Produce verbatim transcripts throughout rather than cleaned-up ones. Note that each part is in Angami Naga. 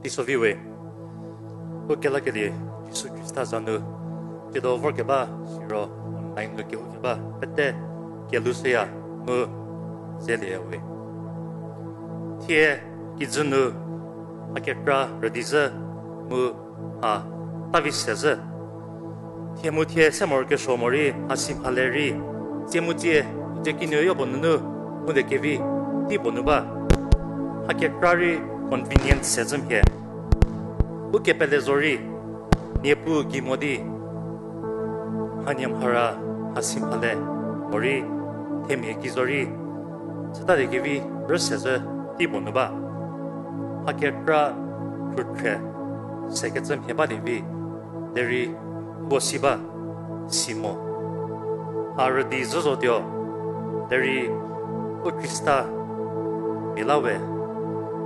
Teisovi we, u kelakelie Jisu Khrista za nu, tsiedo vorkeba siro online nu kehou keba pete kelhou shüya mu zelieya we. Thie kijü nu mha kekra rüdi zhü mu mha tavi se zhü. Thie mu thie se morokesuo morei mhasi mhale rei, tsie mu tsie, tsie kinuo yopuo nunu, mu de kevi, tei puo nu ba. Mha kekra rei convenient se zhü mhie. Ukepele zorei, Niepuu gei mo di, mhanie mhara, mhasi mhale, morei, themia gei zorei, süta de kevi rüse zhü tei puo nu ba. Mha kekra khrukhre sekecü mhie balie vi, derei puo si ba, si mo. Mha rüdi zhü zotuo, derei u Khrista mia la we,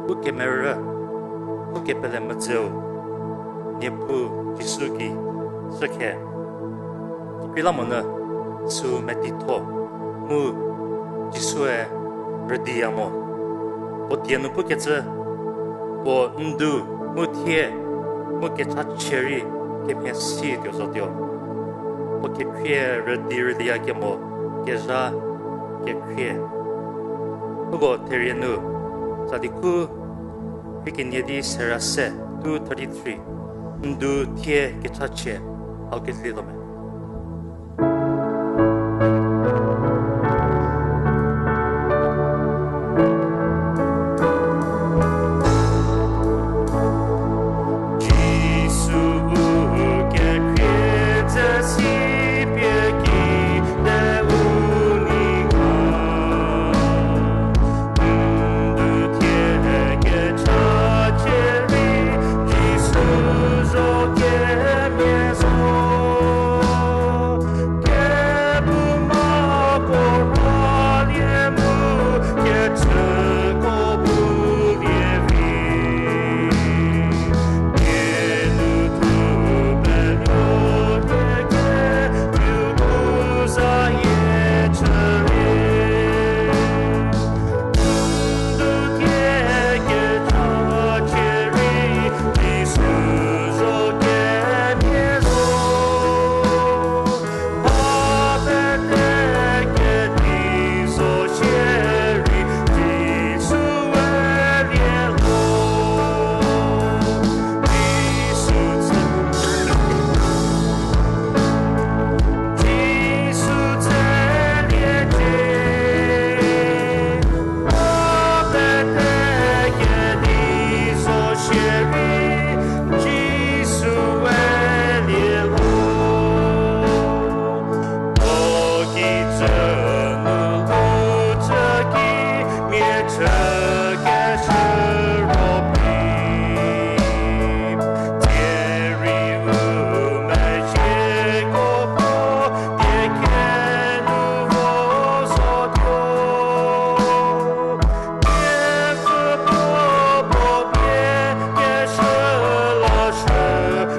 u kemerü, u kepele medzeu, Niepuu Jisu gei shükhe. Kekreilamonyü süu metitho mu Jisue rüdiya mo. Puo die nu pukecü, puo ndu mu thie mu kechachie rei kemhie si tuo zotuo. Puo kekhrie rüdi rüdiya kemo kezha kekhrie. Uko therie nu, Sadiku rei kenie di sera se, two thirty-three, ndu thie kechachie, hau kelielo me. Jisu bu kekhrie tsü si pie ki te u ni ga. Ndu thie kechachie rei Jisu zo kemia zo. Kebuma puo rhalie mu kechüko bu lie vi. Pie nu thu penuo keke, u bu zayie chülie. Ndu thie kechachie rei Jisu zo kemia zo. Ba pete kedi zo shierei Jisu we lie lo. Jisu tsü Jisu tsüliecie, a pete kedi zo shierei, Jisu we lie lo. O kijü nu lu tsü ki, mia chü keshü ro pi. Thierei u mezhieko puo, pie kenu vo zotuo. Pie pfü puo puo pie keshü lashü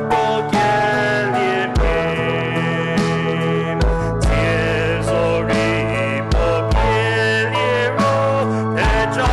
puo kelie mhie. Thie zorei puo pie liro, theja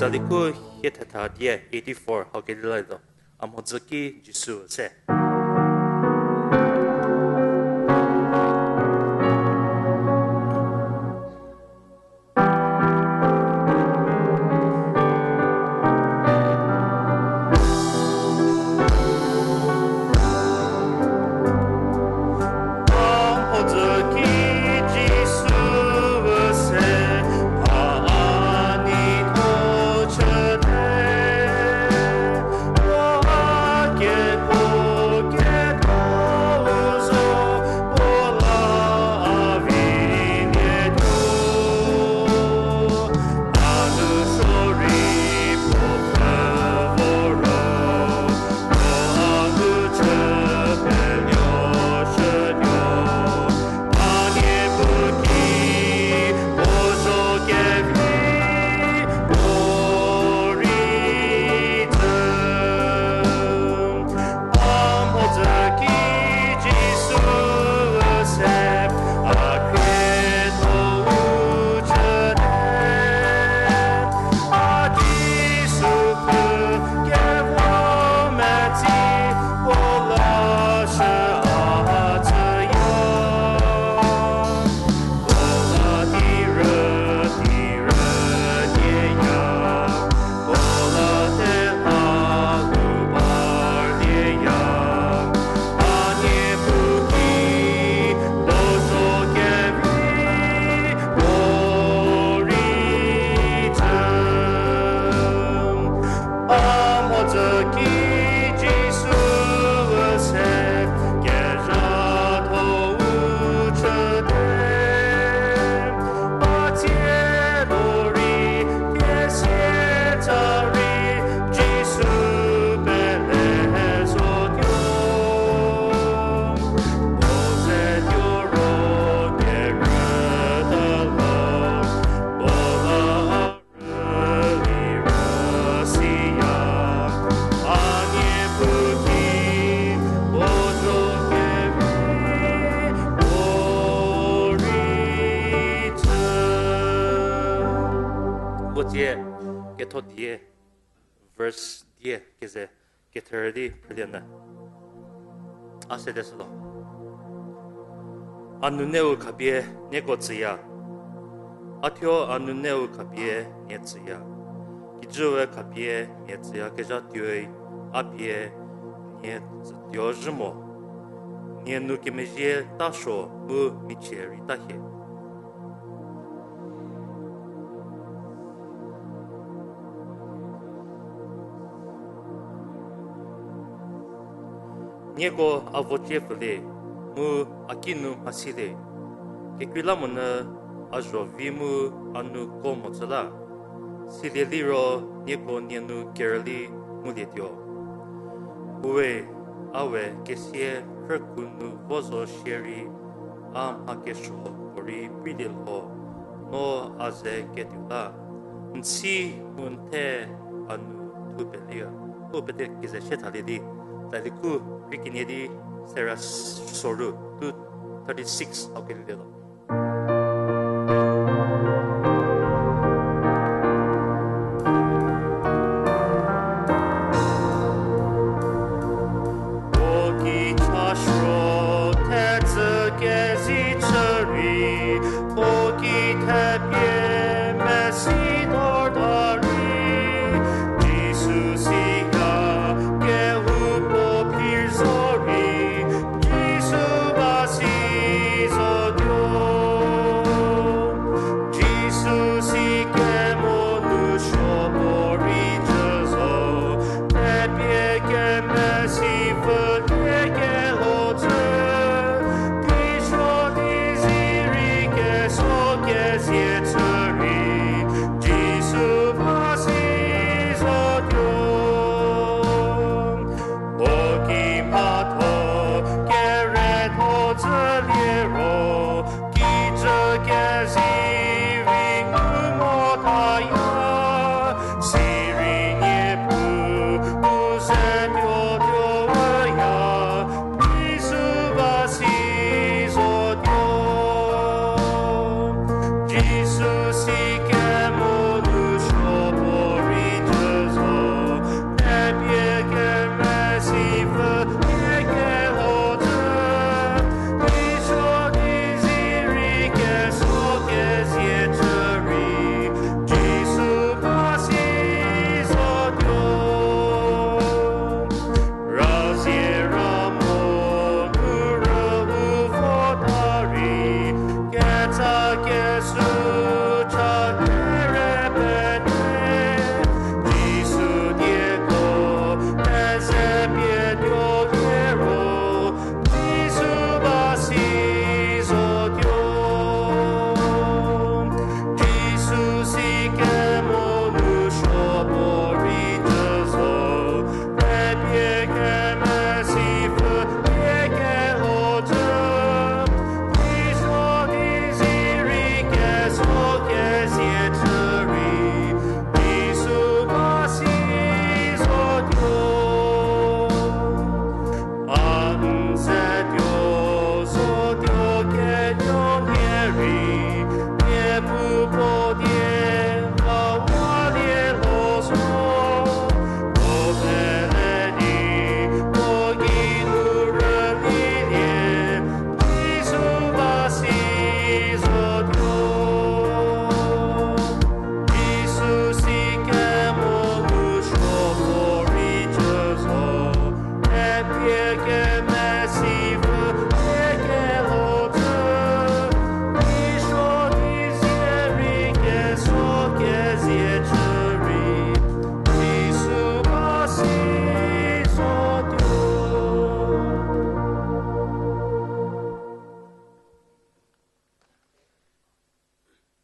Liku hie thetha die eighty-four hau kedi la zo. A mhodzü ki Jisu se. Puo tsie ketho die, verse die keze ketherü di phrülie nyü. A sede sülo. A nuneu khapie nieko tsüya. A thuo a nuneu khapie nie tsüya. Kijüwe khapie nie tsüyakezha tuoi a pie nie tsütuo zhü mo. Nie nu kemezhie ta suo mu michie rei ta hie. Nieko a vocie pfülie, mu a kinu mhasilie. Kekreilamonyü a zho vi mu a nu ko mocü la. Silie liro nieko nie nu kerüli ngulietuo. Puoe a we kesia rhükhou nu vo zo shierei, a mha kesuo puorei preilie lho, no a ze ketuo la. N si mu n the a nu thu peleya. Thu pete keze sie thalie di, tsali khu rei kenie di, sera soru, two thirty-six hau kelilie lo. Puo ki cha suo thetsü kezi chü rei, puo ki thepie mesi thor ta rei, Jisu siya kehoupuo phir zo rei, Jisu ba si zotuo. Jisu si kemo nu suo puorei jü zo, thepie kemesi pfhülie kelho chü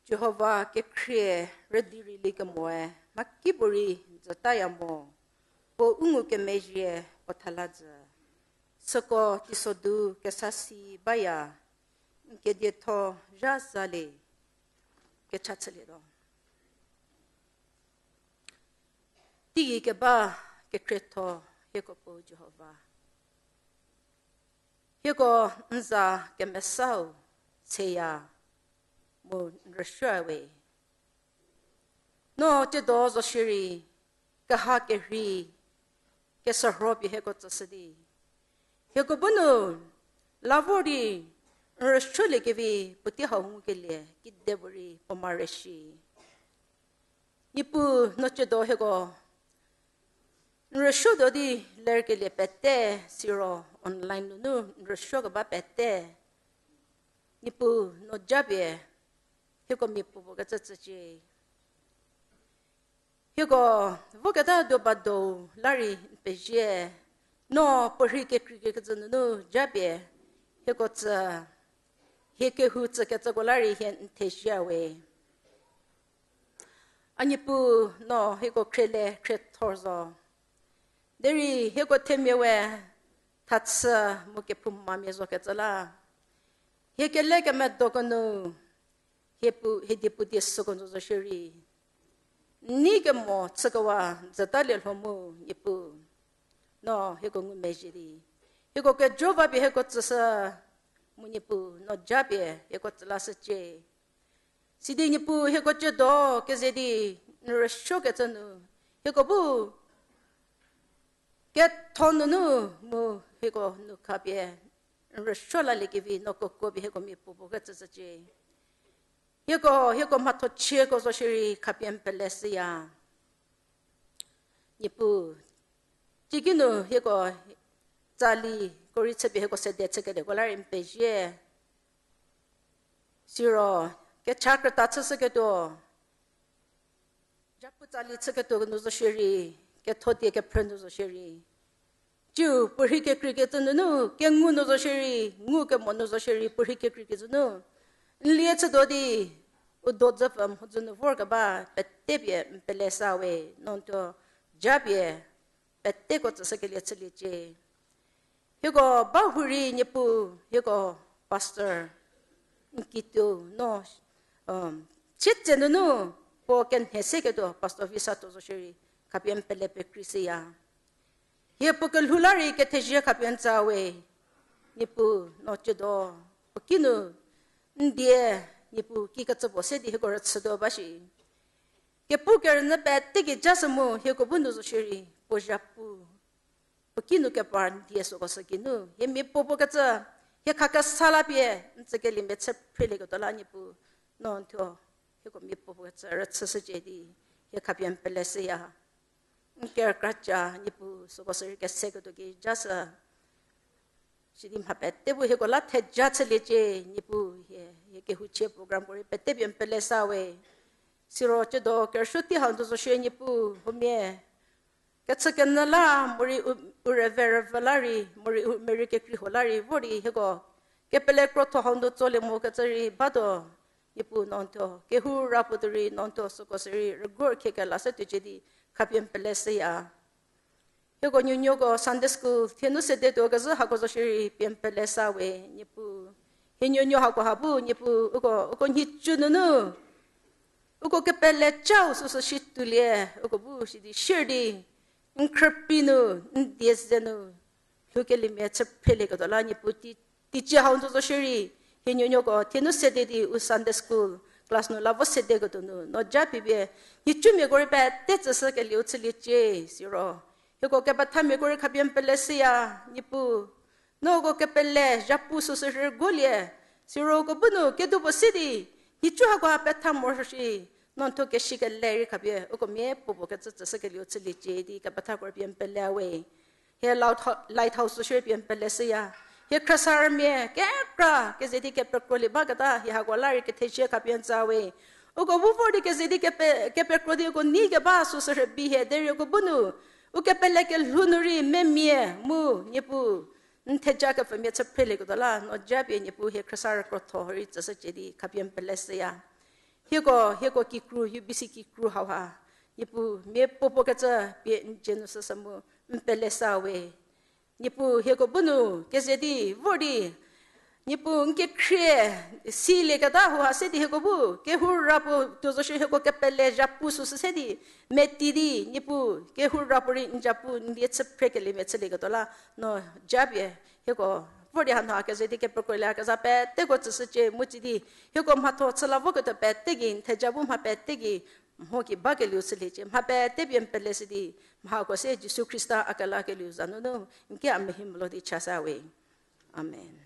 Jihova kekhrie rüdi rei liekemoe, mhakipuorei jütaya mo, puo u ngukemezhie puo thalajü. Süko teisodu kesa si baya, n kedietho zha zalie, kecha chülietuo. Teigei keba kekhrietho hieko Puo Jihova. Hieko n za kemesau seya mu n rüsuoya we. No tsiedo zo shierei, keha kerhei, kesürho pie hieko tsüshü di, hieko bu nu la vor di n rüsuoliekevi puotei hau ngukelie kidepuorei puo mare shi. Niepuu, no tsiedo hieko n rüsuotuo di lerkelie pete, siro online nunu n rüsuokeba pete, Niepuu, no japie hieko mia puopuo kecü tsücie. Hieko voketa duo ba do la rei n pezie, no puorhi kekreikecü nunu japie hieko tsü, hie kehou tsükecüko la rei hie n thezie we. A Niepuu, no hieko khriele khriethor zo. Derei hieko themia we thachü mu kephoumamia zokecü la, hie kele kemedoko nu, hie pu, hie die pu die süko nu zo shierei, n nei kemo chükewa jütalie lho mu, Niepuu, no hieko ngumezhie di, hieko kejo va pie hieko tsüshü, mu Niepuu, no japie hieko tsü lashücie. Sidi Niepuu, hieko tsiedo keze di n rüsuokecü nu, hieko bu ketho nunu mu hieko nu khapie n rüsuo laliekevi no koko pie hieko mia puopuo kecü tsücie. Hieko, hieko mhatho chieko zo shierei khapie n pele shüya. Niepuu, ciekinu hieko tsali ko rei chüpie hieko sede chükelieko la rei n pezie. Siro kecha krüta chüshüketuo, japu tsali chüketuo nu zo shierei, ketho die kephrü nu zo shierei, ciu puorhi kekreikecü nunu, kengu nu zo shierei, ngukemo nu zo shierei, puorhi kekreikecü nu n lie chütuo di, u do dzüpfü mhodzü nu vorkeba pete pie n pele sa we, no n thuo japie peteko tsüshükelie chüliecie. Hieko ba hurei Niepuu, hieko pastor n kituo no, um, sietse nunu puo kenhe seketuo pastor visa tuo zo shierei khapie n pele pekrei shüya. Hie puo kelhou la rei kethezie khapie n tsü we, Niepuu, no tsiedo puo kinu n die, Niepuu, kikecü puo se di hieko rüchütuo ba shi. Kepu kerünyü pete ki ja sü mu hieko bu nu zo shierei puo zhapu, puo kinu kepar n die süko sü geinu hie mia puopuo kecü, hie khakesa la pie n tsükeliemia chü phrelieketuo la Niepuu, no n thuo hieko mia puopuo kecü rüchüshücie di hie khapie n pele shüya. N kerükra ca Niepuu süko sü rei keseketuo ki ja sü sidi mha pete bu hieko la theja chüliecie, Niepuu, hie, hie kehouchie programko rei pete pie n pele sa we. Siro tsiedo kerüsuo tei hau nu zo shie Niepuu, huomia kechükenyü la morei u, u rüve rüvü la rei, morei u merei kekrei huo la rei vor di hieko kepele krotho hau nu tsolie mo kecü rei batuo, Niepuu, no n thuo kehou ra puo tuo rei no n thuo süko sü rei rügor khie kela se tuocie di khapie n pele shüya. Hieko nuonuoko Sunday school thie nu sede tuo kezhü hako zo shierei pie n pele sa we, Niepuu. Hie nuonuo hakoha bu Niepuu, uko, uko nhicu nunu uko kepele cau süsü shi tuolie, uko bu sidi shier di n khrüpie nu, n die ze nu lhoukeliemia chü phrelieketuo la Niepuu, tei, teicie hau nu zo shierei hie nuonuoko thie nu sede di u Sunday school class nu la vo sedeketuo nu no ja pie pie nhicumiako rei pete tsüshükelieu chüliecie, siro hieko kepethamiako rei khapie n pele shüya, Niepuu. No uko kepele zhapu süsü rüguolie, siro uko bu nu kedipuo se di nhicu hakoha petha morosuo shi, no n thuo kesi kele rei khapie uko mia puopuo kecü tsüshükelieu chüliecie di kepethako rei pie n pele we. Hie Lighthouse, Lighthouse zo shierei pie n pele shüya. Hie khrüsarümia kekra keze di kepekrolie baketa hie hako la rei kethezie khapie n tsü we. Uko bu vor di keze di kepe, kepekro di uko nei keba süsü rübei hie derei uko bu nu u kepele kelhou nu rei memia mu, Niepuu, n theja kepfümia chü phrelieketuo la no ja pie Niepuu hie khrüsarü krotho rei tsüshücie di khapie n pele shüya. Hieko, hieko kikru, U B C kikru hauha, Niepuu, mia puopuo kecü pie n dzie nu süsü mu n pele sa we. Niepuu, hieko bu nu keze di vor di, Niepuu, n kekhrie silieketa hauha se di hieko bu kehou ra puo tuo zo shi hieko kepele zhapu süsü se di, meti di, Niepuu, kehou ra puorei n zhapu n die chü phrekeliemia chülieketuo la, no japie hieko vor di hanu ha keze di kepekrolie kezha peteko tsüshücie mu tsi di, hieko mhatho chü la voketuo pete gei n theja bu mha pete gei mho ki bakelieu chüliecie, mha pete pie n pele si di, mhako se Jisu Khrista a kelakelieu za nunu n ki a mehimelo di chasa we. Amen.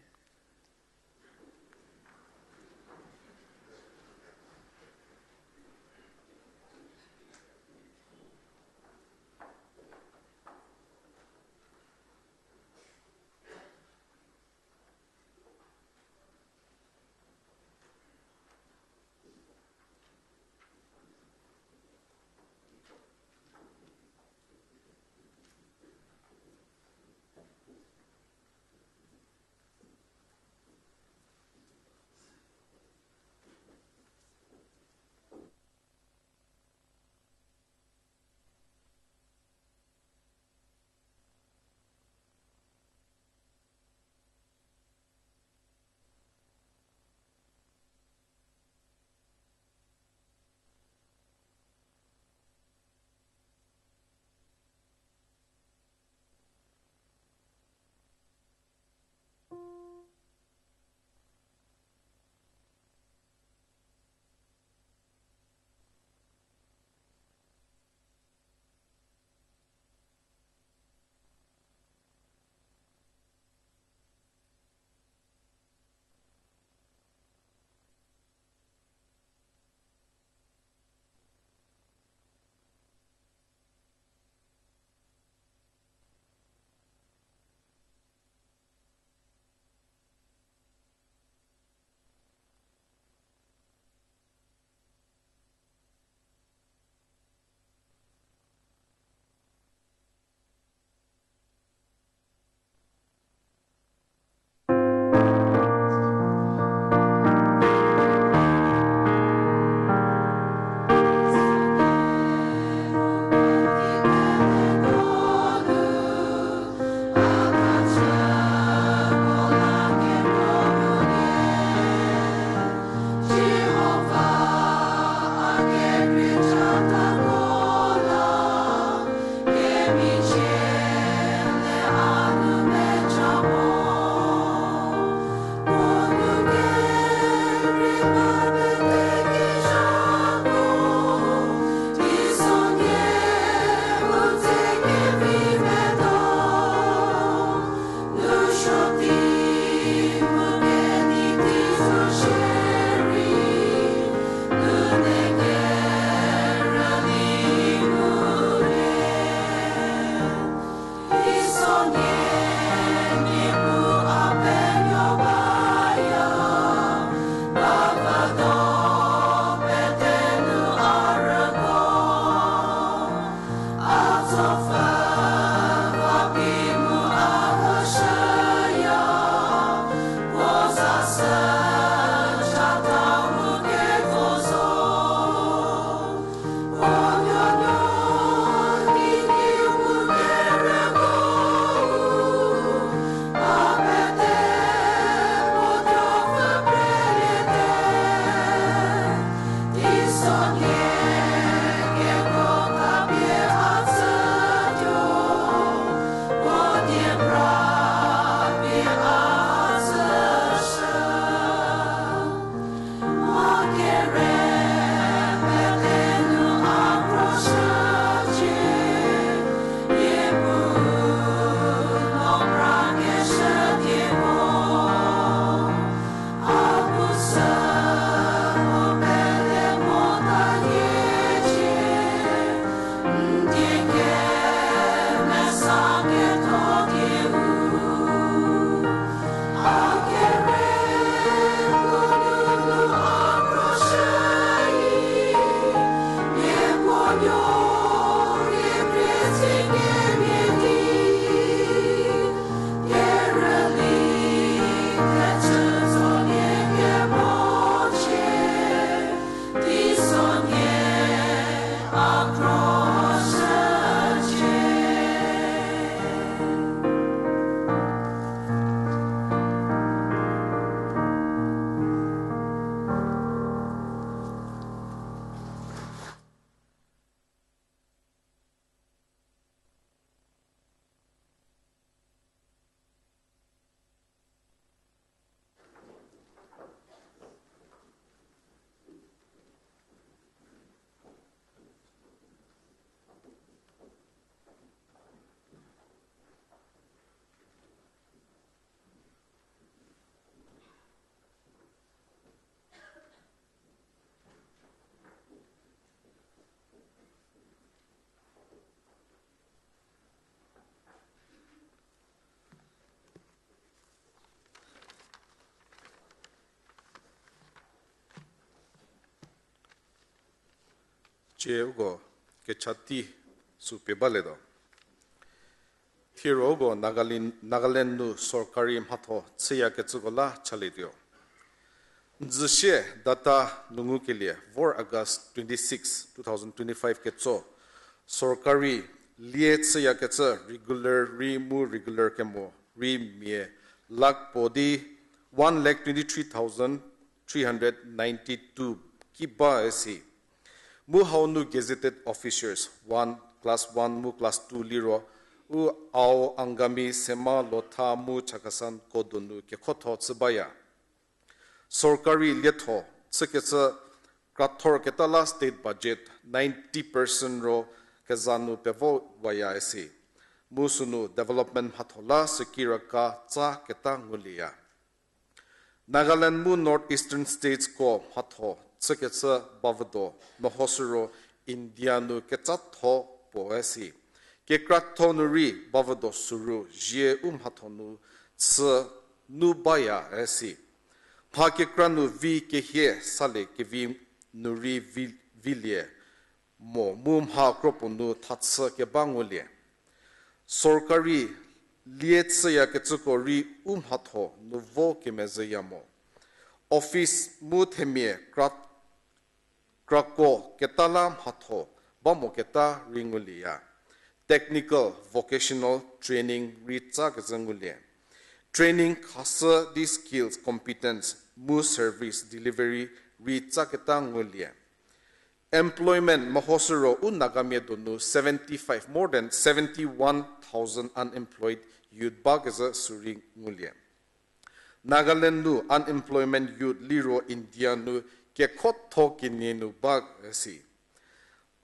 Cie uko kechati sü pie balietuo. Thiro uko Nagaland, Nagaland nu sorkari mhatho chüyakecüko la chalietuo. N dzüsie data nu ngukelie vor August twenty-six, two thousand twenty-five ketso, sorkari lie chüyakecü regular rei mu regular kemo rei mia lakh puo di one lakh twenty-three thousand three hundred ninety-two ki ba isi. Mu hau nu gazetted officers one, class one mu class two liro, u Ao, Angami, Sema, Lotha mu Chakhesangko donu kekhotho chü baya. Sorkari lietho chükecü krathor keta la state budget ninety percent ro keza nu pevo waya isi. Mu sünu development mhatho la sükiraka tsa keta ngulieya. Nagaland mu North Eastern Statesko mhatho chükecü bavüdo mehoshü ro India nu kecatho puo üsi. Kekratho nu rei bavüdo süru zie u mhatho nu chü nu baya üsi. Mha kekra nu vi kehie salie kevi nu rei vi, vilie mo mu mha kropuo nu thachü keba ngulie. Sorkari lie chüyakecüko rei u mhatho nu vo kemezhüya mo. Office mu themia kra, krako keta la mhatho ba moketa rei ngulieya. Technical, vocational training rei tsa kezhü ngulie. Training khashü di skills, competence mu service delivery rei tsa keta ngulie. Employment mehoshü ro u Nagamia donu seventy-five, more than seventy-one thousand unemployed youth ba kezhü sü rei ngulie. Nagaland nu unemployment youth liro India nu kekhotho kenie nu ba si.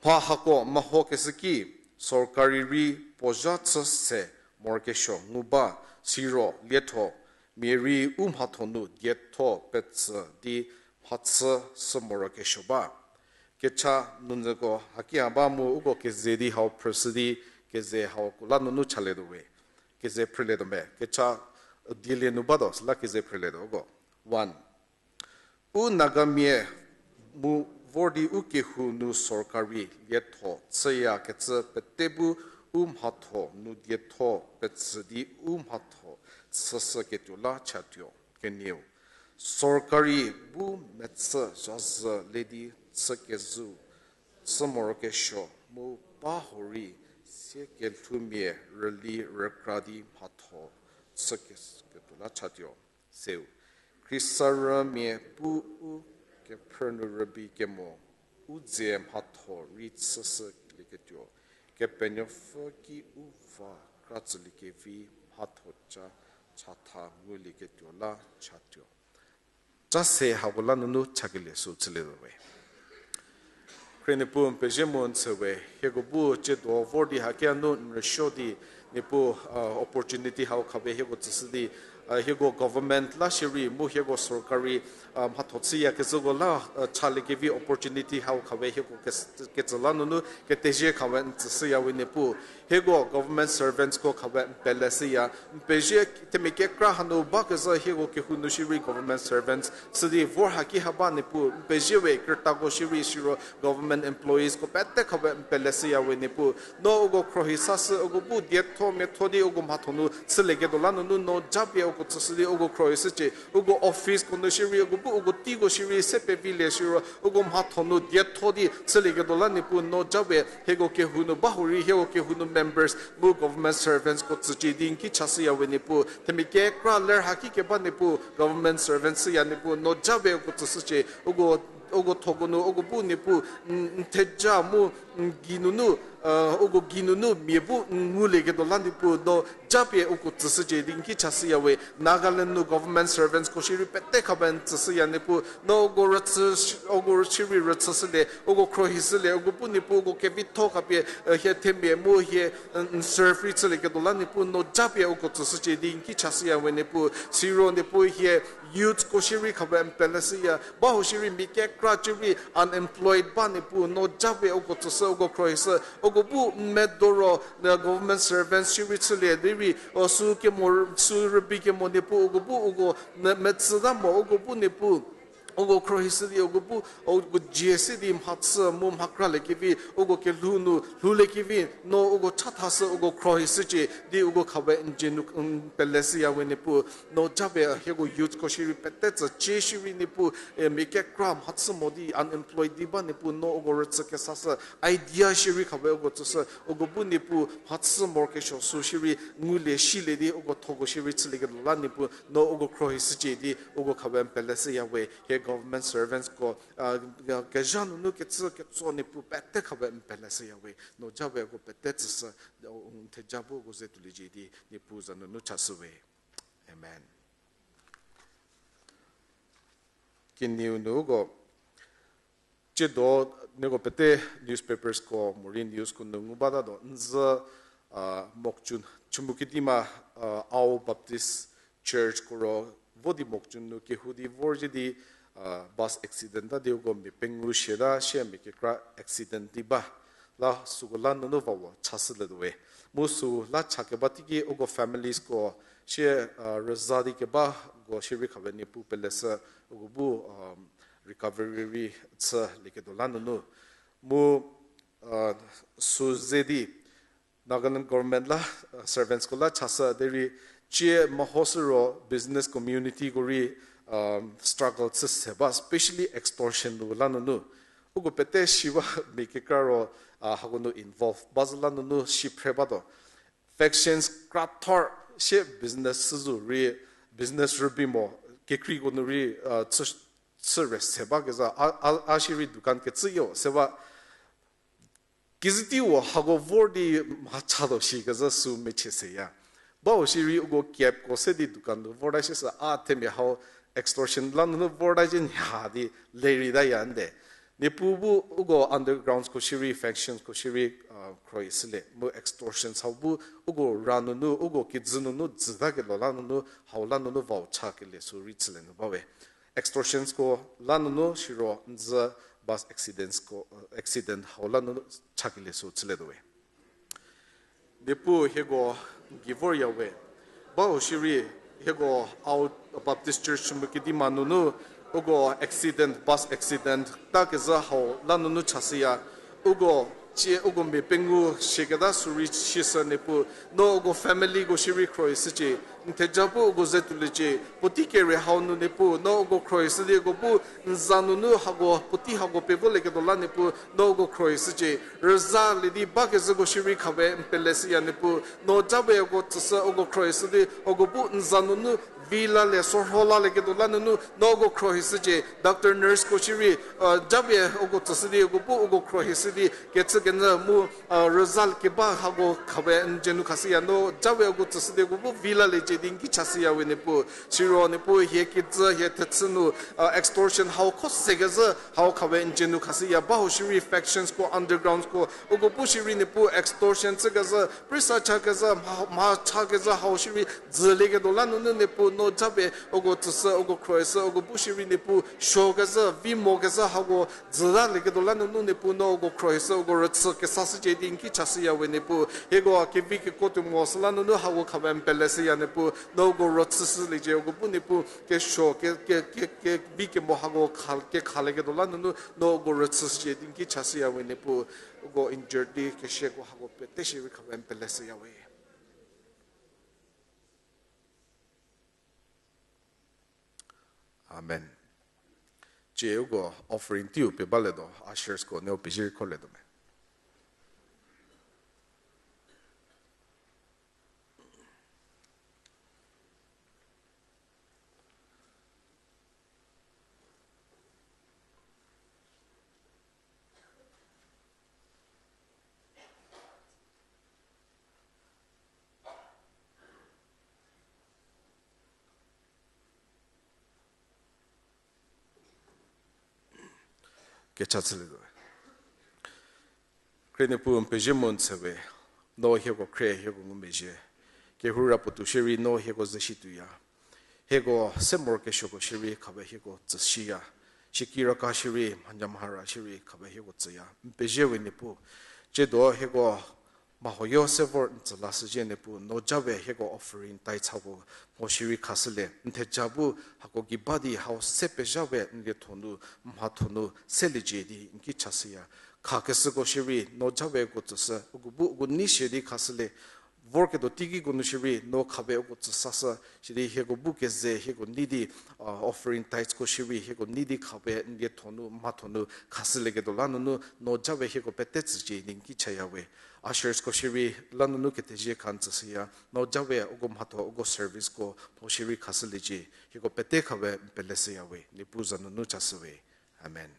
Mha hako mehokeshü ki sorkari rei puo zha chü se morokesuo ngu ba, siro lietho mia rei u mhatho nu dietho petsü di mhachü sü morokesuo ba. Kecha nunyüko haki ha ba mu uko keze di hau phrüshü di keze hau ko la nunu chalietuo we. Keze phrülietuo me. Kecha dielie nu batuo süla keze phrülietuo uko. One. U Nagamia mu vor di u kehou nu sorkari lietho chüyakecü pete bu u mhatho nu dietho petsü di u mhatho chüshüketuo la chatuo. Kenieu. Sorkari bu mechü zhazhü le di chükezhü chü morokesuo mu ba hurei sie kelhoumia rüli rükra di mhatho chüketuo la chatuo. Seu. Khrisarümia bu u kephrü nu rübei kemo, u dze mhatho rei chüshülieketuo, Kepenuopfü ki u va kratsüliekevi mhatho ca chatha ngulieketuo la chatuo. Ca se hako la nunu chakelie sü chülietuo we. Khrie Niepuu n pezie mu n tsü we, hieko bu tsiedo vor di hakia nu n rüsuo di Niepuu, opportunity hau khawe hieko tsüshü di, hieko government la shierei mu hieko sorkari mhatho chüyakezhüko la chaliekevi opportunity hau khawe hieko ketsü la nunu kethezie khawe n tsüshüya we Niepuu. Hieko government servantsko khawe n peleshüya, n pezie themia kekra hanu bakezhü hieko kehou nu shierei government servants chü di vor haki ha ba Niepuu, n pezie we krütako shierei siro government employeesko pete khawe n peleshüya we Niepuu. No uko khrohi sashü uko bu dietho miatho di uko mhatho nu chülieketuo la nunu no japie uko tsüshü di uko khrohi shücie, uko officeko nu shierei uko bu uko teiko shierei se pevilie siro uko mhatho nu dietho di chülieketuo la Niepuu no japie hieko kehou nu ba hurei hieko kehou nu members mu government servantsko tsücie di n ki chashüya we Niepuu. Themia kekra ler haki keba Niepuu government servants shüya Niepuu no japie uko tsüshücie, uko thoko nu uko bu Niepuu n theja mu n geinunu, uko geinunu mia bu n ngulieketuo la Niepuu no japie uko tsüshücie di n ki chashüya we. Nagaland nu government servantsko shierei pete khawe n tsüshüya Niepuu no uko rüchü, uko shierei rüchüshülie uko khrohishülie uko bu Niepuu uko kevitho khapie hie themia mu hie n serve rei chülieketuo la Niepuu no japie uko tsüshücie di n ki chashüya we Niepuu. Siro Niepuu hie youthko shierei khawe n peleshüya ba hu shierei mia kekra shierei unemployed ba Niepuu no japie uko tsüshü uko khrohishü uko bu n medo ro government servants shierei chülie derei sü kemo sü rübei kemo Niepuu uko bu uko metsüta mo uko bu Niepuu Uko khruohishü di uko bu, uko dzie si di mhachü mu mhakraliekevi, uko kelhou nu lhouliekevi, no uko chathashü uko khruohishücie di uko khawe n dzie nu, n peleshüya we Niepuu, no japie hieko youthko shierei pete tsü cie shierei Niepuu, e, mia kekra mhachü mo di unemployed di ba Niepuu, no uko rüchü kesashü idea shierei khawe uko tsüshü, uko bu Niepuu mhachü morokesuo sü shierei ngulie shilie di uko thoko shierei chülieketuo la Niepuu, no uko khruohishücie di uko khawe n peleshüya we, hie government servantsko, a, kezha nunu kecü ketso Niepuu pete khawe n peleshüya we, no japie uko pete tsüshü, n theja bu uko ze tuoliecie di Niepuu za nunu chashü we. Amen. Kenieu nu uko, tsiedo nieko pete newspapersko morei newsko nu ngu batatuo, n zü, a, Mokokchung, Chümoukedima, a, Ao Baptist Churchko ro vo di Mokokchung nu kehou di vor zhie di, a, bus accident ta di uko mia pengou siata sie mia kekra accident di ba. La süko la nunu vawo chashülietuo we. Mu sü la chakeba teiki uko familiesko sie, a, rüza di kebako shierei khawe Niepuu peleshü uko bu, a, recovery rei chülieketuo la nunu. Mu, a, sü ze di Nagaland government la, a, servantsko la chashü derei tsie mehoshü ro business communityko rei, a, struggle chü se ba, specially extortion nu la nunu. Uko pete shi ba mia kekra ro, a, hako nu involve ba zhü la nunu shi phre batuo. Factions krathor sie business süzhü rei, business rübei mo, kekreiko nu rei, a, chü, chü re se bakezha, a, a, a shierei dukan kecüyo se ba. Kizüteiu hako vor di mhachatuo shi kezha sü mechie seya. Bau shierei uko capko se di dukan nu vorta shiesü a themia hau extortion la nunu vorta zhie nha di lerei taya nde. Niepuu bu uko undergroundsko shierei, factionsko shierei, a, khruohishülie. Mu extortions hau bu uko ra nunu, uko kijü nunu, jütaketuo la nunu, hau la nunu vau chakelie sü rei chülie nu bawe. Extortionsko la nunu siro n zü bus accidentsko, accident hau la nunu chakelie sü chülietuo we. Niepuu hieko n gei vorya we. Bau shierei hieko Ao Baptist Church Chümoukedima nunu uko accident, bus accident ta kezha hau la nunu chashüya. Uko tsie uko mia pengou siaketa sü rei sieshü Niepuu, no uko familyko shierei khruohishücie. N theja bu uko ze tuoliecie, puotei kere hau nu Niepuu, no uko khruohishü di uko bu n za nunu hako, puotei hako pevolieketuo la Niepuu, no uko khruohishücie. Rüzalie di bakezhüko shierei khawe n peleshüya Niepuu, no japie uko tsüshü uko khruohishü di, uko bu n za nunu vi lalie, sorho lalieketuo la nunu, no uko khruohishücie. Doctor nurseko shierei, a, japie uko tsüshü di, uko bu uko khruohishü di, kecü kenyü mu, a, rüza keba hako khawe n dzie nu khashüya, no japie uko tsüshü di, uko bu vi laliecie di n ki chashüya we Niepuu. Siro Niepuu hie kijü hie thechü nu, a, extortion hau kho se kezhü hau khawe n dzie nu khashüya, bau shierei factionsko, undergroundsko, uko bu shierei Niepuu extortion chükezhü, prisa chakezhü, mha, mha chakezhü hau shierei dzülieketuo la nunu Niepuu, no japie uko tsüshü, uko khruohishü, uko bu shierei Niepuu suokezhü, vi mokezhü hako dzütalieketuo la nunu Niepuu, no uko khruohishü, uko rüchü kesashücie di n ki chashüya we Niepuu. Hieko kevi kekuo tuo mo süla nunu hako khawe n peleshüya Niepuu, no uko rüchüshüliecie, uko bu Niepuu kesuo, ke, ke, ke, kevi kemo hako kha, kekhalieketuo la nunu, no uko rüchüshücie di n ki chashüya we Niepuu. Uko injured di kesiako hako pete shierei khawe n peleshüya we. Amen. Tsie uko offering teiu pie balietuo, ushersko no pezie rei kholietuo me. Kecha chülietuo. Khrie Niepuu n pezie mu n tshe we, no hieko khrie hieko ngumezhie. Kehou ra puotou shierei no hieko ze shi tuoya. Hieko se morokesuoko shierei khawe hieko tsüshiya. Shiki raka shierei, mhanyamhara shierei khawe hieko tsüya. N pezie we Niepuu. Tsiedo hieko Mha huoyo se vor n tsü lashüzhie Niepuu, no ja we hieko offering tithes hako mho shierei khashülie. N theja bu hako gei ba di hau se pezha we n lietho nu, mhatho nu seliecie di n ki chashüya. Khakeshüko shierei no ja we uko tsüshü, uko bu uko nei shie di khashülie. Vorketuo teikiko nu shierei no kha we uko tsü sashü, sidi hieko bu keze hieko nei di, offering tithes ko shierei hieko nei di kha we n lietho nu, mhatho nu khashülieketuo la nunu no ja we hieko pete tsücie di n ki chaya we. Ushers ko shierei la nunu kethezie kha n tsüshüya, no ja we uko mhatho uko service ko mho shierei khashüliecie, hieko pete kha we n peleshüya we, Niepuu za nunu chashü we. Amen.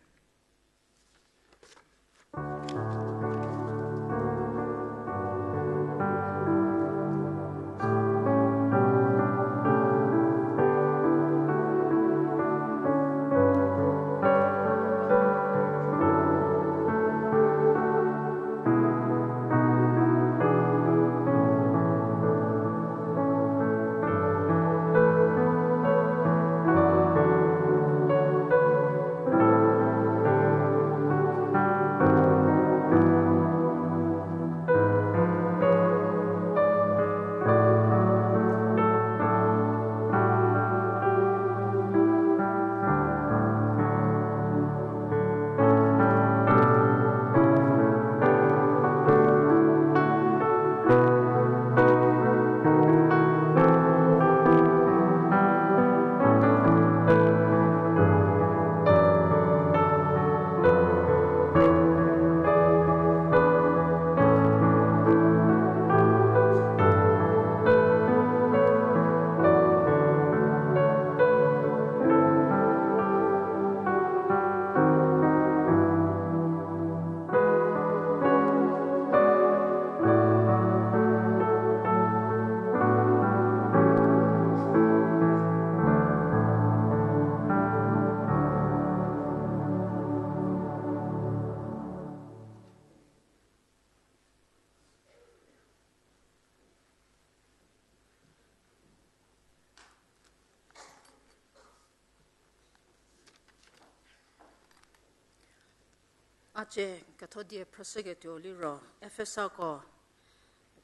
A cie ketho die phrüshüketuo liro, Efesako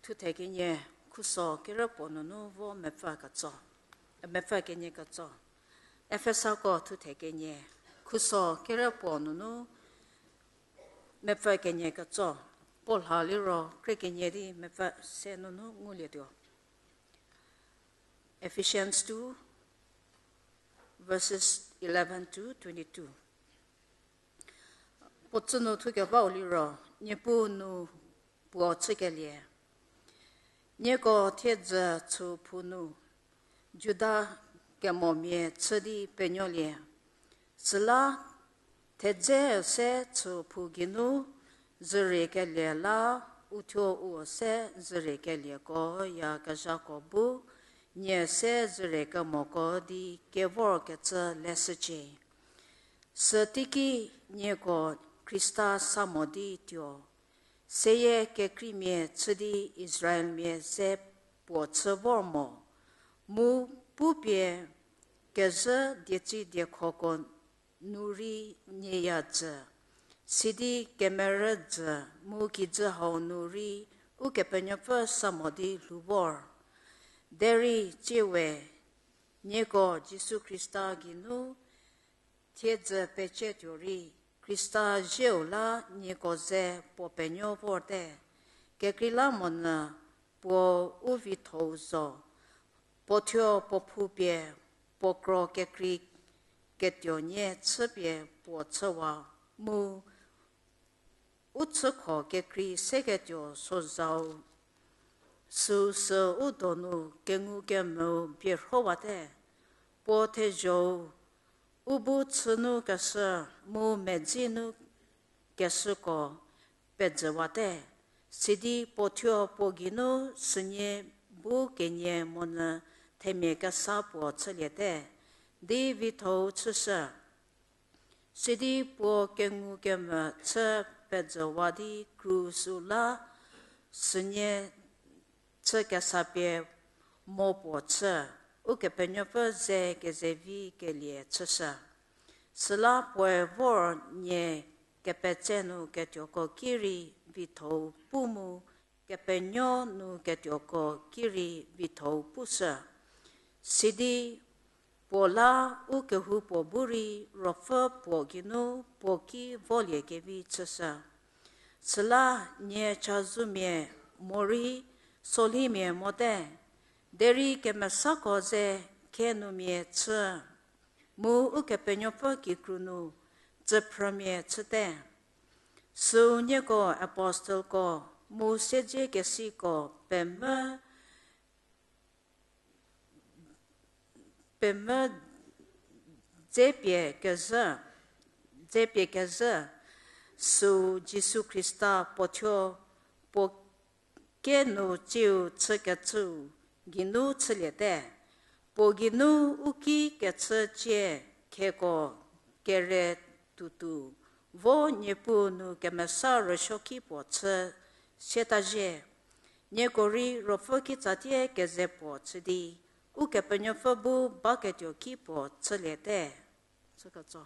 thuthe kenie, khuso kerü puo nunu vo mepfü ketso, mepfü kenie ketso. Efesako thuthe kenie, khuso kerü puo nunu mepfü kenie ketso. Puo lha liro krie kenie di mepfü se nunu ngulietuo. Ephesians two, verses eleven to twenty-two. Puo tsü nu thukebau liro, Niepuu nu puo chükelie. Nieko thiedzü chü phou nu, Juda kemomia chü di penuolie. Süla thedze se chü phou geinu züriekelie la, uthuo u se züriekelieko yakezhako bu, nie se züriekemoko di kevorkecü leshücie. Süteiki nieko Khrista sa mo di tuo. Seyie kekreimia chü di Israelmia ze puo chü vor mo, mu pupie kezhü dieci diekhoko nu rei nyieya jü, sidi kemerü jü mu kijü hau nu rei Ukepenuopfü sa mo di lhou vor. Derei tsiewe nieko Jisu Khrista geinu thiedzü pecietuo rei, Khrista zieu la nieko ze puo penuo vorte. Kekreilamonyü puo u vitho-u zo, puo thuo puo phou pie puo kro kekrei ketuo nie chüpie puo chüwa mu u chükho kekrei seketuo sozau süu sü u donu kengukemvüu bierhowate. Puo thezho-u u bu chü nu keshü mu medzi nu keshüko pejüwate. Sidi puo thuo puo geinu sünie bu kenie monyü themia kesa puo chüliete, di vitho-u chüshü. Sidi puo kengukemvü chü pejüwa di kru süu la sünie chü kesa pie mo puo chü, Ukepenuopfü ze kezevi kelie chüshü. Süla puoe vor nie kepetse nu ketuoko ki rei vitho-u pu mu kepenuo nu ketuoko ki rei vitho-u pushü. Sidi puo la u kehoupuo bu rei Ruopfü puo geinu puo ki volie kevi chüshü. Süla nie chazumia morei solhimia mote, derei kemesako ze khenumia chü, mu Ukepenuopfü kikru nu tsüphrümia chüte. Süu nieko apostelko mu siedzekesiko pemvü pemvü dzepie kezhü, dzepie kezhü, süu Jisu Khrista puo thuo puo kinu tsiu chükecüu geinu chüliete. Puo geinu u ki kechü cie kheko kere tutu, vo Niepuu nu kemesa rüsuoki puo chü sietazhie. Nieko rei Ruopfü kitsatie keze puo chü di, Ukepenuopfü bu baketuo ki puo chüliete. Chüketso.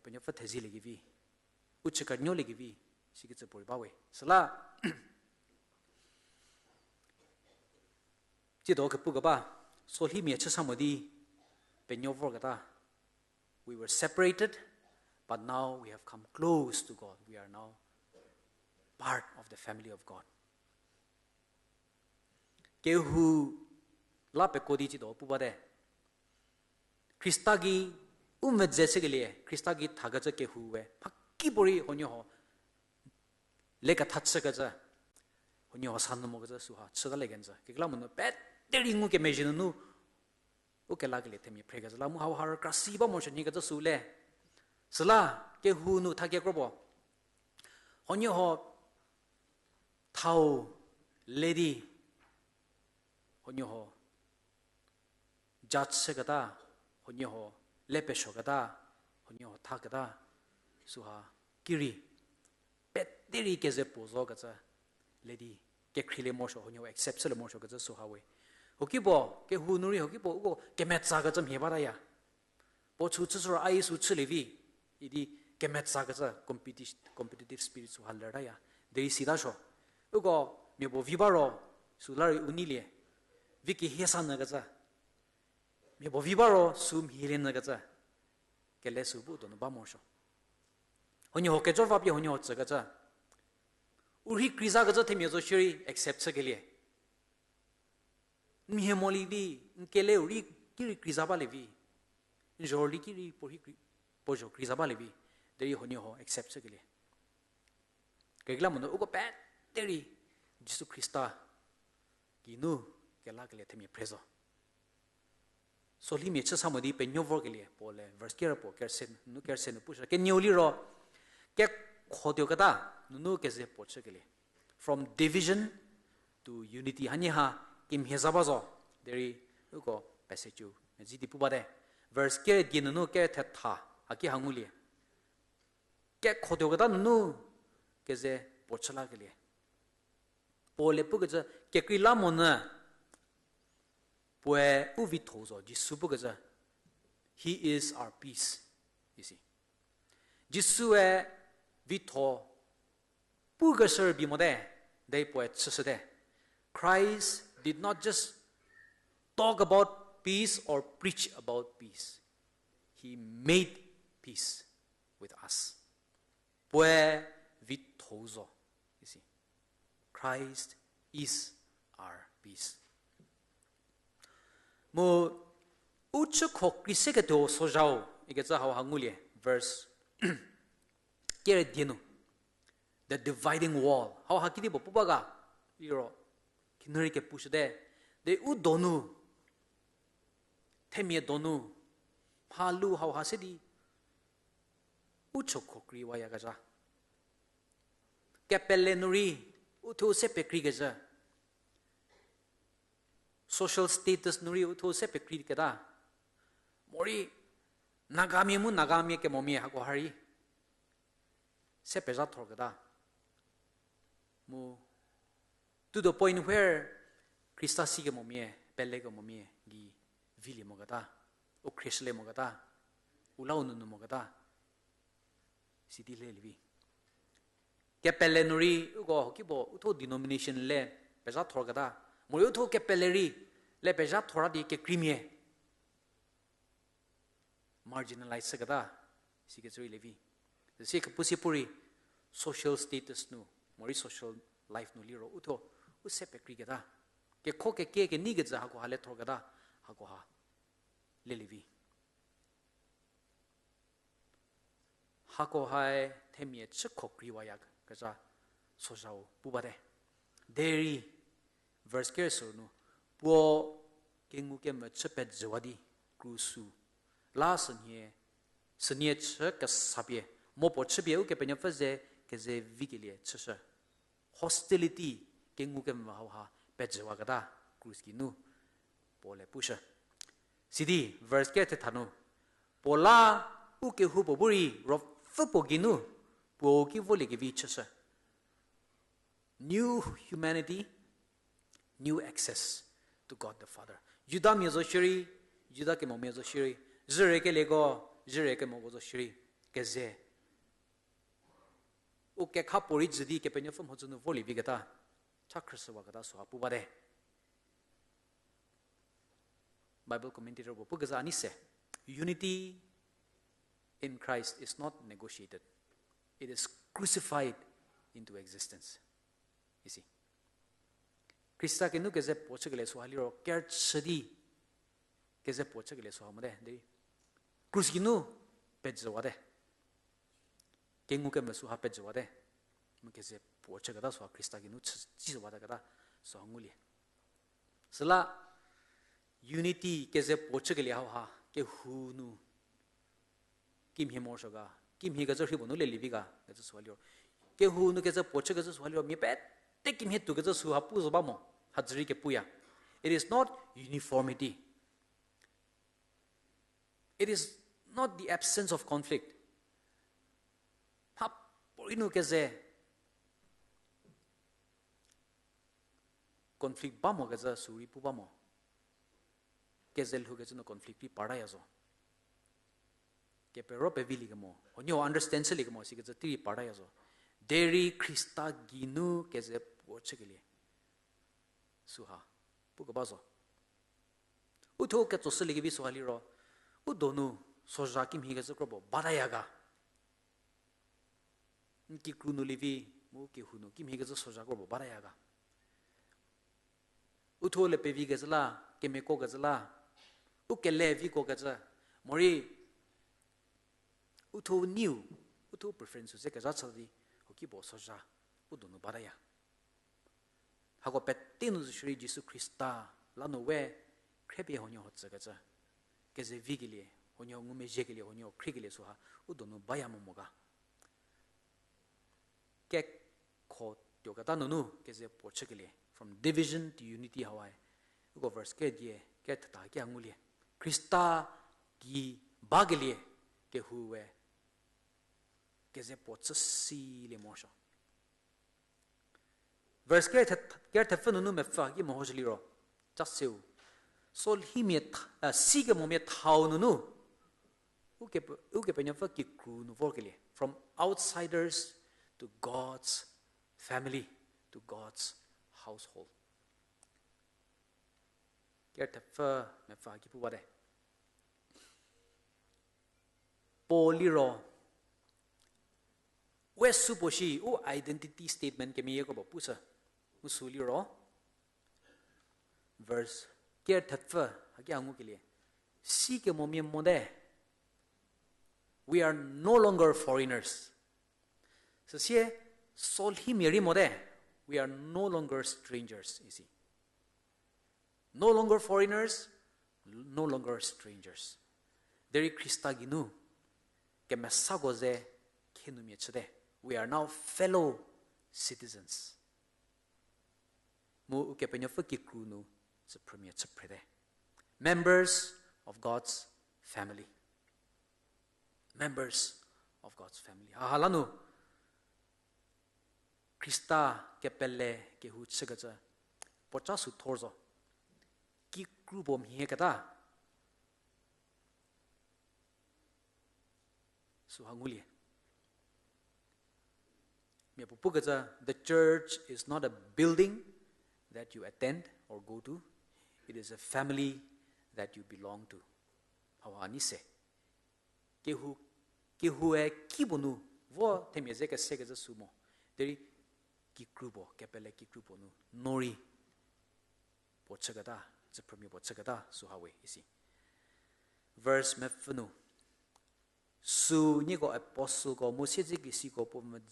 Penuopfü thezielie kevi, u chü kenuolie kevi, sikecü puorei ba we. Süla, tsiedo kepukeba, solhimia chü sa mo di, penuo vorketa. We were separated, but now we have come close to God. We are now part of the family of God. Kehou la peko di tsiedo pu bate. Khrista gei u medze chükelie, Khrista gei thakecü kehou we, mhakipuorei huoniehuo leketha chükecü, huoniehuo sa nu mokecü süha chütalie kenjü. Kekreilamonyü peterei ngukemezhie nunu, u kelakelie themia phrekecü la mu hauha rükrasi ba morosuo nyikecü süu le. Süla, kehou nu thakekro puo, huoniehuo thau le di, huoniehuo judge chüketa, huoniehuo le pesuoketa, huoniehuo thaketa, süha kirei, peterei keze puo zokecü le di, kekhrilie morosuo, huoniehuo accept chülie morosuokecü süha we. Huokipuo, kehou nu rei huokipuo uko kemetsakecü mhie bataya. Puo chü chüshü ro a-i sü chülie vi, idi kemetsakecü competi-, competitive spirit süha lertaya. Derei sitasuo. Uko mia puo vi ba ro, süla rei u neilie. Vi kehie sa nyükecü. Mia puo vi ba ro, sü mhielie nyükecü. Kele sü bu donu ba morosuo. Huoniehuo kejo va pie huoniehuo tsükecü. U rhi kreizakecü themia zo shierei accept chükelie. N mhie mo li vi, n kele u rei kirei kreiza balie vi. N zho rei kirei puo rhi krei-, puo zho kreiza balie vi. Derei huoniehuo accept chükelie. Kekreilamonyü uko peterei Jisu Khrista geinu kelakelie themia phre zo. Solhimia chü sa mo di penuo vorkelie, Paul-e verse kere puo kerse nu, kerse nu pushü. Kenieu liro, kekhotuoketa nunu keze puo chükelie. From division to unity. Hanie ha kemhie za ba zo, derei uko passage-u medzi di pu bate. Verse kere die nunu kere thetha, haki ha ngulie. Kekhotuoketa nunu keze puo chü lakelie. Paul-e pukecü kekreilamonyü puoe u vitho zo, Jisu pukecü, He is our peace, isi. Jisue vitho pukeshü rübei mote, derei puoe chüshüte. Christ did not just talk about peace or preach about peace. He made peace with us. Puoe vitho zo, isi. Christ is our peace. Mu u chükho krei seketuo sozhau ikecü hauha ngulie, verse kere die nu. The dividing wall. Hauha kedipuo pu ba ga, liro, khinhie rei kepushüte. Derei u donu, themia donu, mha lu hauha se di, u chükho kreiwayakezha. Kepele nu rei, uthuo se pekreikecü. Social status nu rei uthuo se pekreiketa. Morei, Nagamia mu Nagamia kemomia hako ha rei se pezhathorketa. Mu, to the point where Khrista sikemomia, pelekemomia gei vilie moketa, u khrieshülie moketa, u lau nunu moketa. Sidi lelie vi. Kepele nu rei uko kipuo uthuo denomination le pezhathorketa. Morei uthuo kepele rei le pezhathor di kekreimia marginalize chüketa, sikecü rei le vi. Süsie kepu sie puorei social status nu, morei social life nu liro uthuo u se pekreiketa. Kekho kekie keneikecü hako ha le thorketa, hako ha lelie vi. Hako hae themia chükho kreiwayakezha sozhau pu bate. Derei, verse kere sü nu, puo kengukemvü chü pejüwa di, krusu la sünie, sünie chü kesapie, mo puo chüpie Ukepenuopfü ze keze vikelie chüshü. Hostility, kengukemvü hauha pejüwaketa, krus geinu, Paul-e pushü. Sidi, verse kere thetha nu, puo la u kehoupuo bu rei ruopfü puo geinu, puo ki voliekevi chüshü. New humanity, new access to God the Father. Judamia zo shierei, Juda kemomia zo shierei, zhürekelieko, zhürekemoko zo shierei, keze, u kekha puorei jü di Kepenuopfü mhodzü nu vorlie vi keta, cha khrüshüwaketa süha pu bate. Bible commentator puo pukeza a nei se, unity in Christ is not negotiated. It is crucified into existence. Isi. Khrista kinu keze puo chükelie süha liro, kerüchü di keze puo chükelie süha mote, derei. Krus kinu pejüwate. Kengu kemvü süha pejüwate. Mu keze puo chüketa süha Khrista kinu chü, chüwate keta süha ngulie. Süla unity keze puo chükelie hauha, kehou nu kimhie morosuo ga, kimhie kecü rhi puo nu lelie vi ga, kecü süha liro. Kehou nu keze puo chükecü süha liro, mia pete kimhie tuokecü süha pu zo ba mo, hadzürei kepuya. It is not uniformity. It is not the absence of conflict. Mha puorei nu keze conflict ba mo kecü sürei pu ba mo. Keze lhoukecü nu conflict rei partaya zo. Kepero pevilie kemo, huoniehuo understand chülie kemo sikecü tei rei partaya zo. Derei Khrista geinu keze puo chükelie süha pukeba zo. Uthuo ketsoshüliekevi süha liro, u donu sozha kimhie kecü kro puo bataya ga. N kikru nu lievi, mu kehou nu kimhie kecü sozha kro puo bataya ga. Uthuo le pevi kecü la, kemiako kecü la, u kele viko kecü, morei uthuo neiu, uthuo preference se kezha chü di, huoki puo sozha u donu bataya. Hako pete nu zo shierei Jisu Khrista la nu we khriepie huoniehuo tsükecü, keze vikelie, huoniehuo ngumezhiekelie, huoniehuo khriekelie süha u donu baya mo mo ga. Kekho tuoketa nunu keze puo chükelie, from division to unity hauhae. Uko verse kedie, ketheta ki a ngulie. Khrista gei bakelie, kehoue keze puo chü silie morosuo. Verse ker the-, ker thepfü nunu mepfü ki mehoshü liro, cha seu. Solhimia tha-, a, sikemomia thau nunu, ukepe-, Ukepenuopfü kikru nu vorkelie. From outsiders to God's family, to God's household. Ker thepfü mepfü ki pu bate. Paul liro, we sü puo shi, u identity statement kemeyie kro puo pushü. Mu sü liro, verse ker thepfü, haki a ngukelie. Sikemomia mote, we are no longer foreigners. Süsie, solhimia rei mote, we are no longer strangers, isi. No longer foreigners, no longer strangers. Derei Khrista geinu, kemesako ze khenumia chüte. We are now fellow citizens. Mu Ukepenuopfü kikru nu chüphrümia chüphrete. Members of God's family. Members of God's family. Haha la nu, Khrista kepele kehou chükecü, puoca sü thor zo. Kikru puo mhie keta. Süha ngulie. Mia puo pukecü, the church is not a building that you attend or go to. It is a family that you belong to. Haha nei se. Kehou, kehoue ki puo nu, vo themia ze kesekecü sü mo. Derei kikru puo, kepele kikru puo nu, no rei puo chüketa, chüphrümia puo chüketa, süha we, isi. Verse mepfü nu, sü nieko apostleko mu siedzekesiko puo mvü-,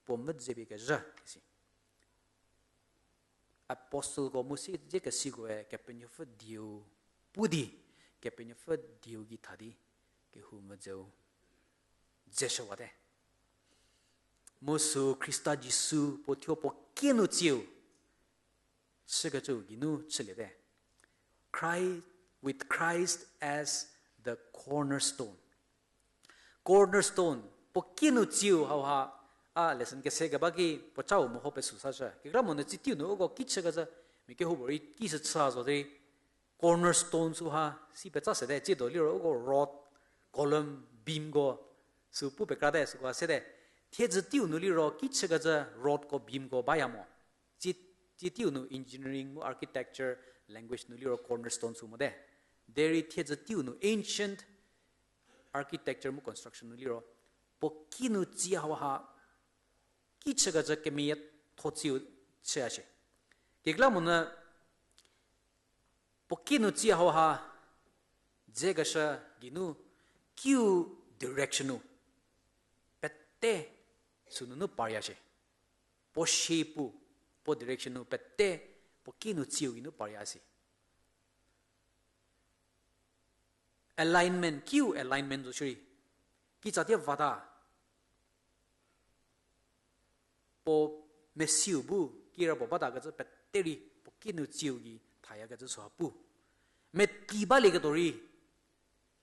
puo mvüdzepie kezhü, isi. Apostleko mu siedzekesikoe Kepenuopfü dieu pu di, Kepenuopfü dieu gei tha di, kehou mvüdzeu dzeshüwate. Mu sü Khrista Jisu puo thuo puo kie nu tsiu, chükecüu geinu chüliete. Christ, with Christ as the cornerstone. Cornerstone, puo kie nu tsiu hauha, a lesson kese keba ki puocau meho pesü sashü. Kekreilamonyü tsitiu nu uko ki chükecü, mia kehoupuorei ki sü chü zo derei, cornerstone süha si petsa sete, tsiedo liro uko rod, column, beamko, Sü pu pekrate, süko sete. Thiedzü teiu nu liro kichükecü rodko, beamko baya mo. Tsie, tsie teiu nu engineering mu architecture language nu liro cornerstone sü mote. Derei thiedzü teiu nu ancient architecture mu construction nu liro puo kinu tsie hauha kichükecü kemeyietho tsiu chüya shie. Kekreilamonyü puo kinu tsie hauha dzekeshü geinu kiu direction-u pete sünunu parya shie. Puo shape-u, puo direction-u pete puo kinu tsiu geinu parya si. Alignment, kiu alignment zo shierei, kitsatie vata. Puo mesiu bu kira puo batakecü pete rei puo kinu tsiu gei thayakecü süha pu. Meti balieketuo rei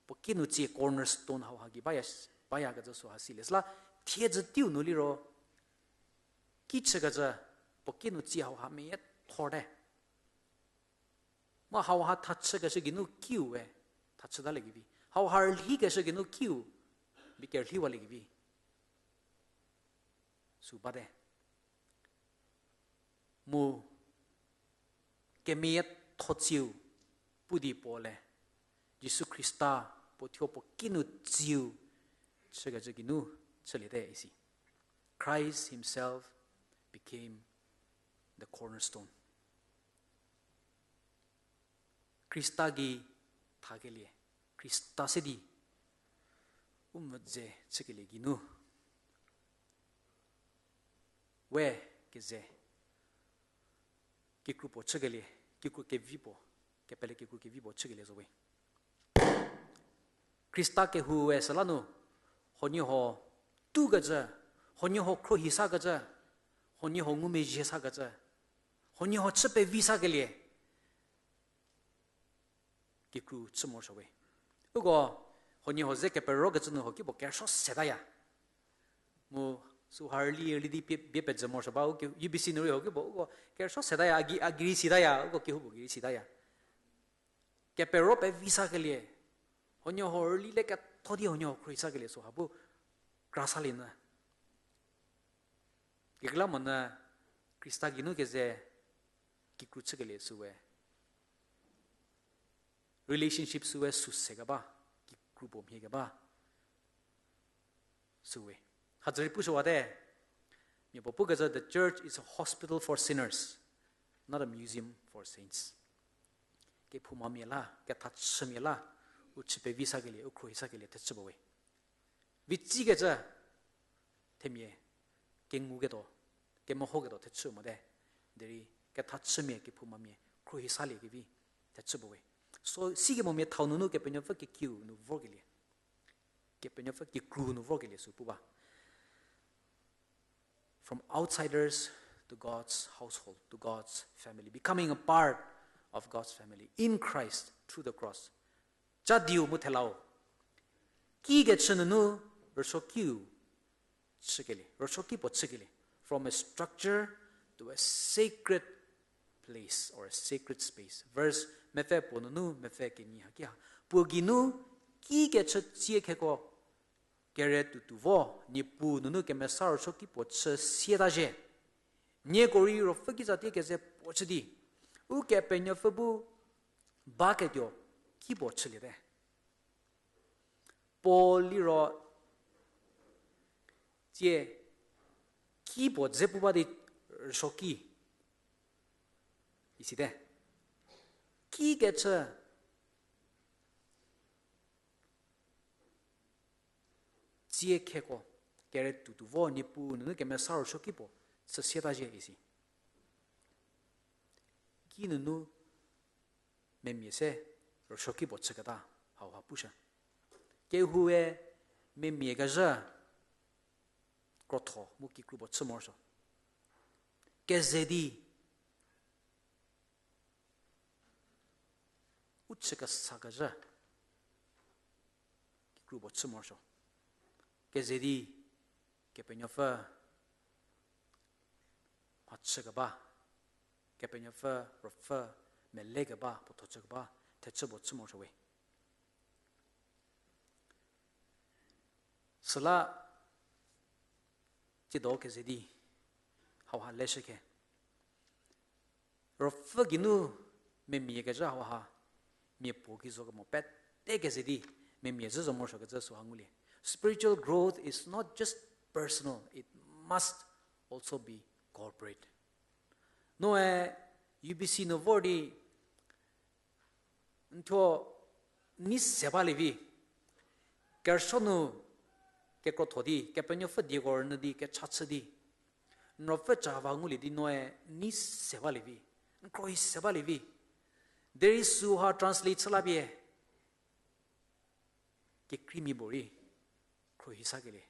puo kinu tsie cornerstone hauha gei baya, bayakecü süha silie. Süla thiedzü teiu nu liro kichükecü puo kinu tsie hauha meyiethorte. Mu hauha thachükeshü geinu kiu we thachütaliekevi, hauha rülikeshü geinu kiu bi kerheiwaliekevi sü bate. Mu kemeyietho tsiu pu di puo le, Jisu Khrista puo thuo puo kinu tsiu chükecü geinu chüliete isi. Christ himself became the cornerstone. Khrista gei thakelie, Khrista se di u mvüdze chükelie geinu we keze kikru puo chükelie, kikru kevi puo, kepele kikru kevi puo chükelie zo we. Khrista kehou we süla nu, huoniehuo tukecü, huoniehuo khruohi sakecü, huoniehuo ngumezhie sakecü, huoniehuo chü pevi sakelie kikru chü morosuo we. Uko huoniehuo ze keperokecü nu huo kipuo kerüsuo setaya. Mu süha rüli rüli di pie, bie pezü morosuo ba, uko U B C nu rei huo kipuo uko kerüsuo setaya, a gei, a gei rei sitaya, uko kehoupuo gei rei sitaya. Kepero pevi sakelie, huoniehuo rüli le ketho di huoniehuo khruohi sakelie süha bu kra salie nyü. Kekreilamonyü Khrista geinu keze kikru chükelie süwe, relationship süwe sü sekeba, kikru puo mhie keba süwe. Hadzürei pushüwate, mia puo pukecü, the church is a hospital for sinners, not a museum for saints. Kephoumamia la, kethachümia la, u chü pevi sakelie, u khruohi sakelie thechü puo we. Vitsikecü themia kenguketuo, kemehoketuo thechü mote. Derei kethachümia, kephoumamia khruohi saliekevi thechü puo we. So, sikemomia thau nunu Kepenuopfü kekiu nu vorkelie, Kepenuopfü kikru nu vorkelie sü pu ba. From outsiders to God's household, to God's family, becoming a part of God's family in Christ through the cross. Cha diu mu thelau. Kikechü nunu rüsuokiu chükelie, rüsuoki puo chükelie. From a structure to a sacred place or a sacred space. Verse mepfü puo nunu mepfü kenyi haki ha. Puo geinu kikechü tsie kheko kere tutu vo, Niepuu nunu kemesa rüsuoki puo chü sieta zhie. Nieko rei ruopfü kitsatie keze puo chü di, Ukepenuopfü bu baketuo ki puo chüliete. Paul liro tsie ki puo dze pu ba di rüsuoki isite. Kikechü tsie kheko kere tutu vo, Niepuu nunu kemesa rüsuoki puo chü sieta zhie isi. Ki nunu memia se rüsuoki puo chüketa hauha pushü. Kehoue memia kezhü krotho mu kikru puo chü morosuo. Keze di u chü kesa kezhü kikru puo chü morosuo. Keze di Kepenuopfü mhachükeba, Kepenuopfü ruopfü melekeba, puo tho chükeba thechü puo chü morosuo we. Süla, tsiedo keze di, hauha leshükhe. Ruopfü geinu memia kezhü hauha, mia puo ki zo kemo pete keze di, memia zhü zo morosuokecü süha ngulie. Spiritual growth is not just personal, it must also be corporate. Noe U B C nu vor di, n thuo nei se balie vi, kerüsuo nu kekrotho di, Kepenuopfü dieko rünyü di, kecha chü di, n ruopfü ca va ngulie di noe nei se balie vi, n khruohi se balie vi. Derei süha translate chü la pie, kekreimia puorei khruohi sakelie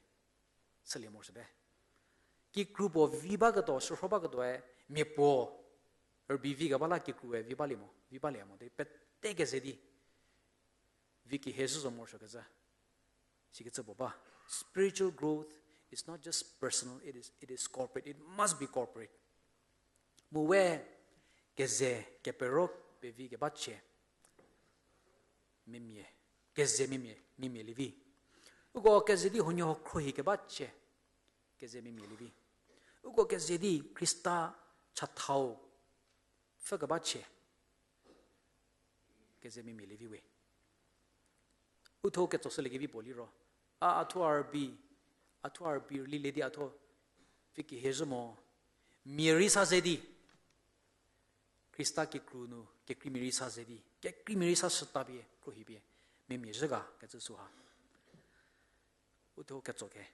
chülie morosuo te. Kikru puo vi baketuo, shürho baketuoe, mia puo rübei vi keba la kikrue vi balie mo, vi balie mo, derei pete keze di, vi kehie zhü zo morosuokecü. Sikecü puo ba. Spiritual growth is not just personal, it is, it is corporate. It must be corporate. Mu we keze kepero pevi keba chie. Memia, keze memia, memia lievi. Uko keze di huoniehuo khruohi keba chie. Keze memia lievi. Uko keze di Khrista chathau pfhü keba chie. Keze memia lievi we. Uthuo ketso shüliekevi puo liro, a, a thuo rübei, a thuo rübei rüli le di a thuo vi kehie zhü mo, mia rei sa ze di, Khrista kikru nu kekreimia rei sa ze di, kekreimia rei sa shüta pie khruohi pie, memia zhü ga kecü süha. Uthuo ketso ke.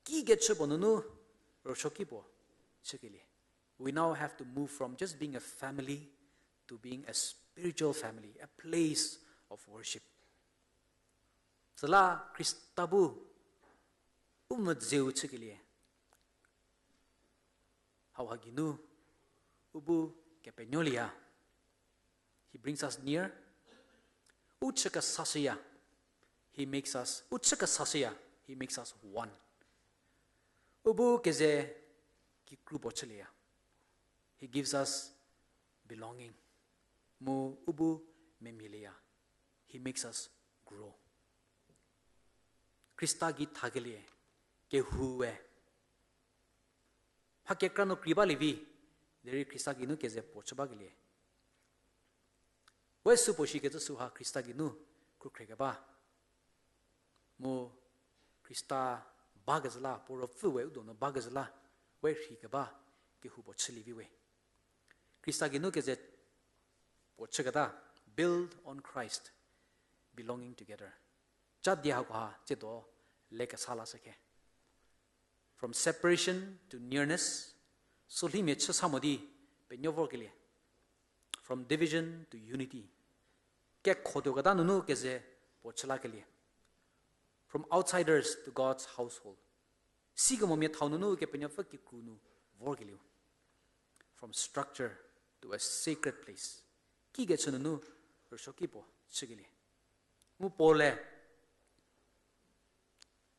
Kikechü puo nunu, rüsuoki puo chükelie. We now have to move from just being a family to being a spiritual family, a place of worship. Süla Khrista bu u medzeu chükelie. Hauha geinu, u bu kepenuolieya. He brings us near. U chü kesashüya. He makes us, u chü kesashüya. He makes us one. U bu keze kikru puo chülieya. He gives us belonging. Mu u bu memialieya. He makes us grow. Khrista gei thakelie, kehoue. Mha kekra nu krei balie vi, derei Khrista geinu keze puo chü bakelie. We sü puo shikecü süha Khrista geinu khrükhrekeba. Mu Khrista bakezhü la, puo ruopfü we u donu bakezhü la, we rheikeba kehou puo chülie vi we. Khrista geinu keze puo chüketa, build on Christ, belonging together. Cha die hakoha tsiedo lekesa lashükhe. From separation to nearness, solhimia chü sa mo di penuo vorkelie. From division to unity. Kekhotuoketa nunu keze puo chü lakelie. From outsiders to God's household. Sikemomia thau nunu Kepenuopfü kikru nu vorkelieu. From structure to a sacred place. Kikechü nunu rüsuoki puo chükelie. Mu Paul-e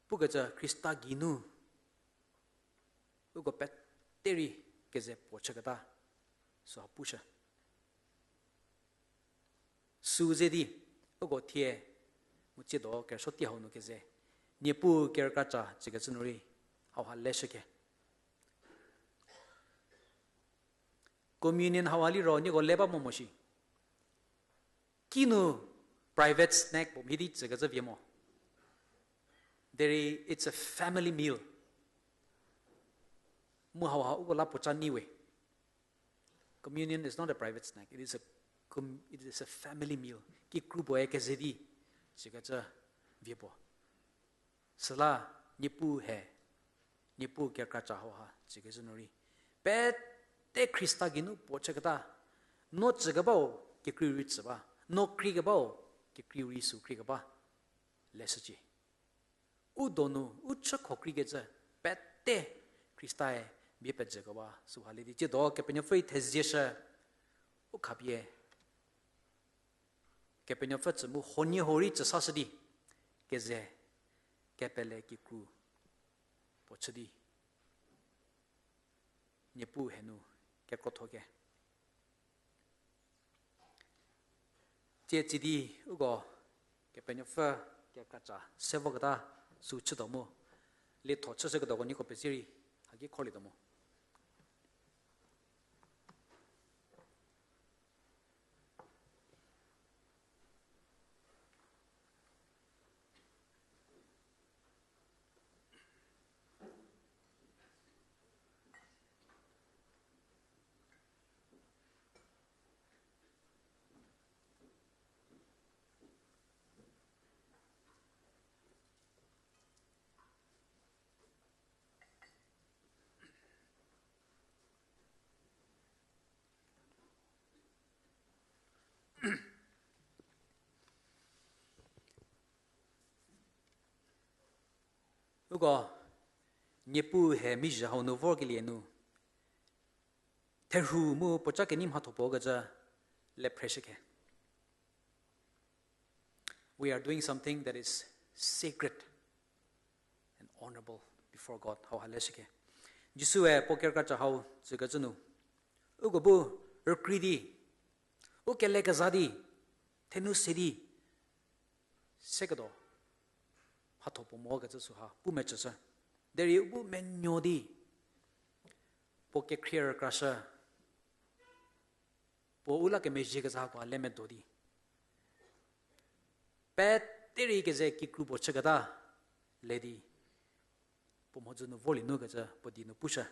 pukecü Khrista geinu uko pete rei keze puo chüketa süha pushü. Sü ze di, uko thie, mu tsiedo kerüsuo tei hau nu keze, Niepuu kerükraca tsükecü nu rei, hauha leshükhe. Communion hauha liro nieko le ba mo mo shi. Kinu private snack puo mhie di tsükecü vie mo. Derei it's a family meal. Mu hauha uko la puoca nyi we. Communion is not a private snack. It is a, com-, it is a family meal. Kikru puoe keze di tsükecü vie puo. Süla Niepuu he, Niepuu kerükraca hauha tsükecü nu rei. Pete Khrista geinu puo chüketa, no tsükebau kekrei rei tsü ba, no kreikebau kekrei rei sü kreikeba, leshücie. U donu, u chükho kreikecü, pete Khrista-e bie pejükewa süha le di. Tsiedo Kepenuopfü rei thezieshü, u khapie Kepenuopfü tsü mu huoniehuo rei tsü sashü di, keze kepele kikru puo chü di, Niepuu he nu kekrotho ke. Tsie tsidi uko Kepenuopfü Kekra cha se voketa sü chütuo mu, lietho chüshüketuoko nieko pezie rei, haki khorlietuo mu. Uko, Niepuu he mizhü hau nu vorkelie nu, therhu mu puoca kenei mhatho puo kecü le phreshükhe. We are doing something that is sacred and honorable before God. Hau ha leshükhe. Jisue puo kerükracha hau tsükecü nu, uko bu rükrei di, u kelekezha di, thenu se di, seketuo mhatho puo mokecü süha pu mecüshü. Derei u bu menuo di, puo kekhrie rükrashü, puo u la kemezhiekezha hako le medo di, peterei keze kikru puo chüketa le di, puo mhodzü nu vorlie nukecü puo di nu pushü.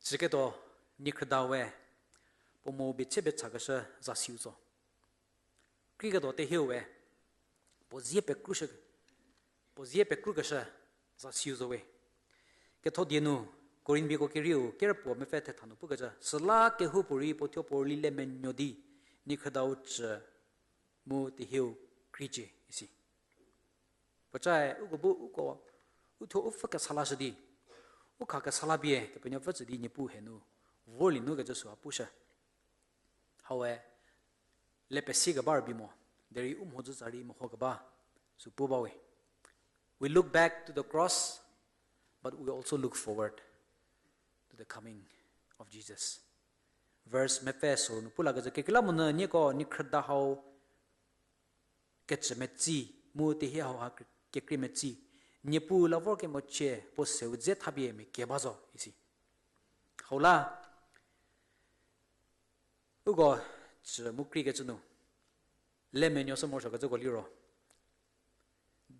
Tsüketuo niekhrüda we puo mo bie che bie chakeshü zasiu zo. Krieketuo tehieu we puo zie pekrushü, puo zie pekrukeshü zasiu zo we. Ketho die nu, Korinthmiako kerieu kerü puo mepfü thetha nu pukecü, süla kehoupuorei puo thuo puo rüli le menuo di, niekhrüdau cü mu tehieu kriecie isi. Puocae uko bu uko, u thuo u pfü kesa lashü di, u kha kesa la pie Kepenuopfü tsü di Niepuu he nu vorlie nukecü süha pushü. Haue, le pesiekeba rübei mo, derei u mhodzü za rei mehokeba, sü pu bawe. We look back to the cross, but we also look forward to the coming of Jesus. Verse mepfü soro nu pu lakecü, kekreilamonyü nieko niekhrüda hau kecü metsi, mu tehie hau ha kekrie metsi, Niepuu la vorkemochie puo seu dze thapie mia kie ba zo isi. Hau la, uko cü mu kriekecü nu le menuoshü morosuokecüko liro,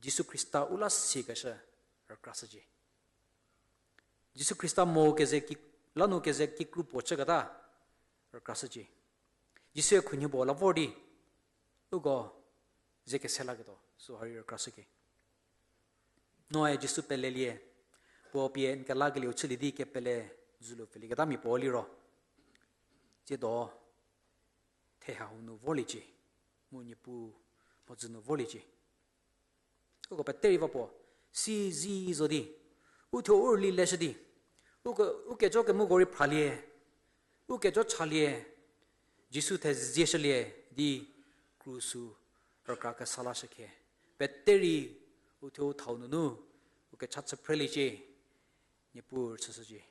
Jisu Khrista u la siakeshü rükrashücie. Jisu Khrista mo keze ki, lanu keze kikru puo chüketa rükrashücie. Jisue khunhie puo la vor di, uko ze kese laketuo süha rei rükrashüke. Noe Jisu pelelie, puo pie n kelakelieu chülie di kepele dzülu pfhülieketa mia puo liro, tsiedo theha hau nu vorliecie, mu Niepuu mhodzü nu vorliecie. Uko peterei va puo, si zi zo di, u thuo u rüli leshü di, uko, u kejo kemuko rei phralie, u kejo chalie, Jisu thezieshülie di, krusu rükra kesa lashükhe. Peterei u thuo u thau nunu, u kecha chüphreliecie, Niepuu rüchüshücie.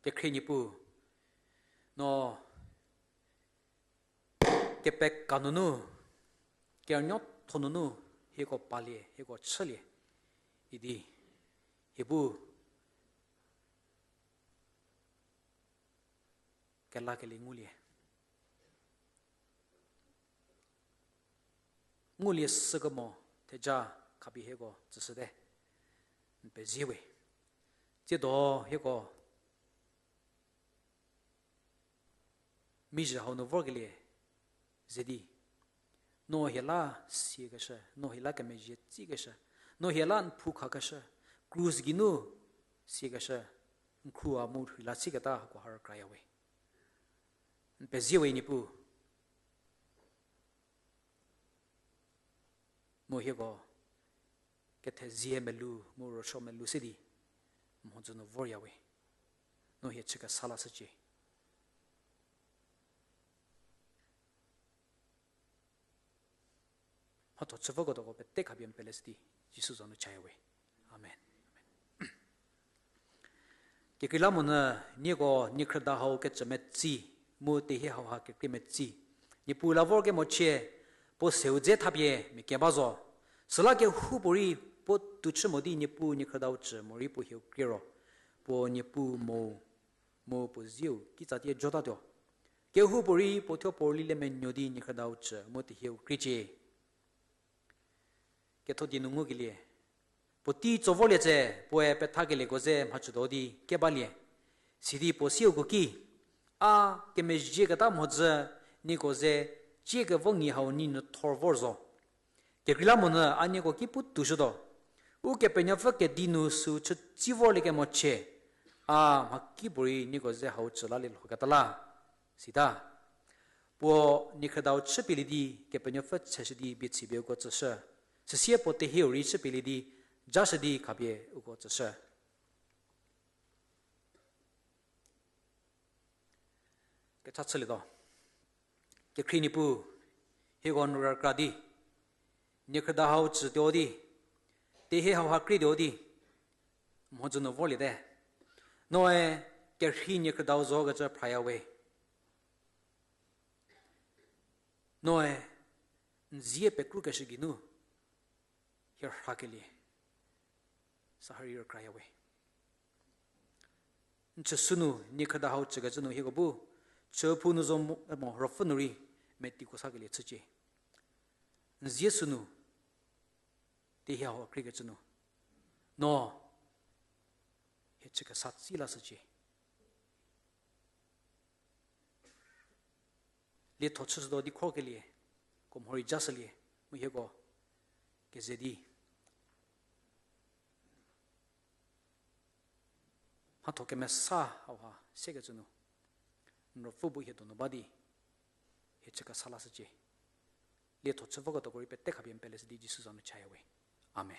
Kekhrie Niepuu, no kepeka nunu, kerünuotho nunu, hieko palie, hieko chülie, idi, hie bu kelakelie ngulie. Ngulie sükemo theja khapie hieko tsüshüte. N pezie we. Tsiedo hieko mizhü hau nu vorkelie ze di, no hie la siakeshü, no hie la kemezhie tsükeshü, no hie la n phu khakeshü, krus geinu siakeshü, n khrua mu rheila chüketa hako ha rükraya we. N pezie we Niepuu. Mu hieko kethezie melou mu rüsuo melou se di, mhodzü nu vorya we. No hie chü kesa lashücie. Mhatho chü voketoko pete khapie n pele shü di, Jisu za nu chaya we. Amen. Kekreilamonyü nieko niekhrüda hau kecü metsi, mu tehie hauha kekrei metsi, Niepuu la vorkemo chie, puo seu dze thapie mia keba zo. Süla kehoupuorei puo tuchü mo di Niepuu niekhrüdau cü morei puo hieu krie ro, puo Niepuu mo, mu puo zieu kitsatie jotatuo. Kehoupuorei puo thuo puo rüli le menuo di niekhrüdau cü mu tehieu kriecie. Ketho die nu ngukelie, puotei tso vorlie tse, puoe pethakelieko ze mhachütuo di kebalie. Sidi puo sieu ko ki, a kemezhieketa mhodzü nieko ze ciekevo ngi hau nyi nu thor vor zo. Kekreilamonyü a nieko ki pu tushütuo. Ukepenuopfü kedi nu süu chütsi vorliekemo chie, a mhakipuorei nieko ze hau cü lalie lhoketa la. Sita, puo niekhrüdau chüpielie di Kepenuopfü cheshü di bie chipie uko tsüshü. Süsie puo tehieu rei chüpielie di jashü di khapie uko tsüshü. Kecha chülietuo. Kekhrie Niepuu, hieko nu rükra di, niekhrüda hau cütuo di, tehie hauha krietuo di, mhodzü nu vorliete. Noe kerhei niekhrüdau zokecü phraya we. Noe n zie pekrukeshü geinu hie rhakelie sahari rükraya we. N chü sünu niekhrüda hau cükecü nu hieko bu chüphou nu zo mo, mo ruopfü nu rei metiko sakelie chücie. N zie sünu tehie hau kriekecü nu, no hie chükesa tsi lashücie. Lietho chüshütuo di khrokelie, ko mhorei jashülie, mu hieko keze di mhatho kemesa hauha sekecü nu n ruopfü bu hie donu ba di hie chükesa lashücie. Lietho chü voketoko rei pete khapie n pele shü di Jisu za nu chaya we. Amen.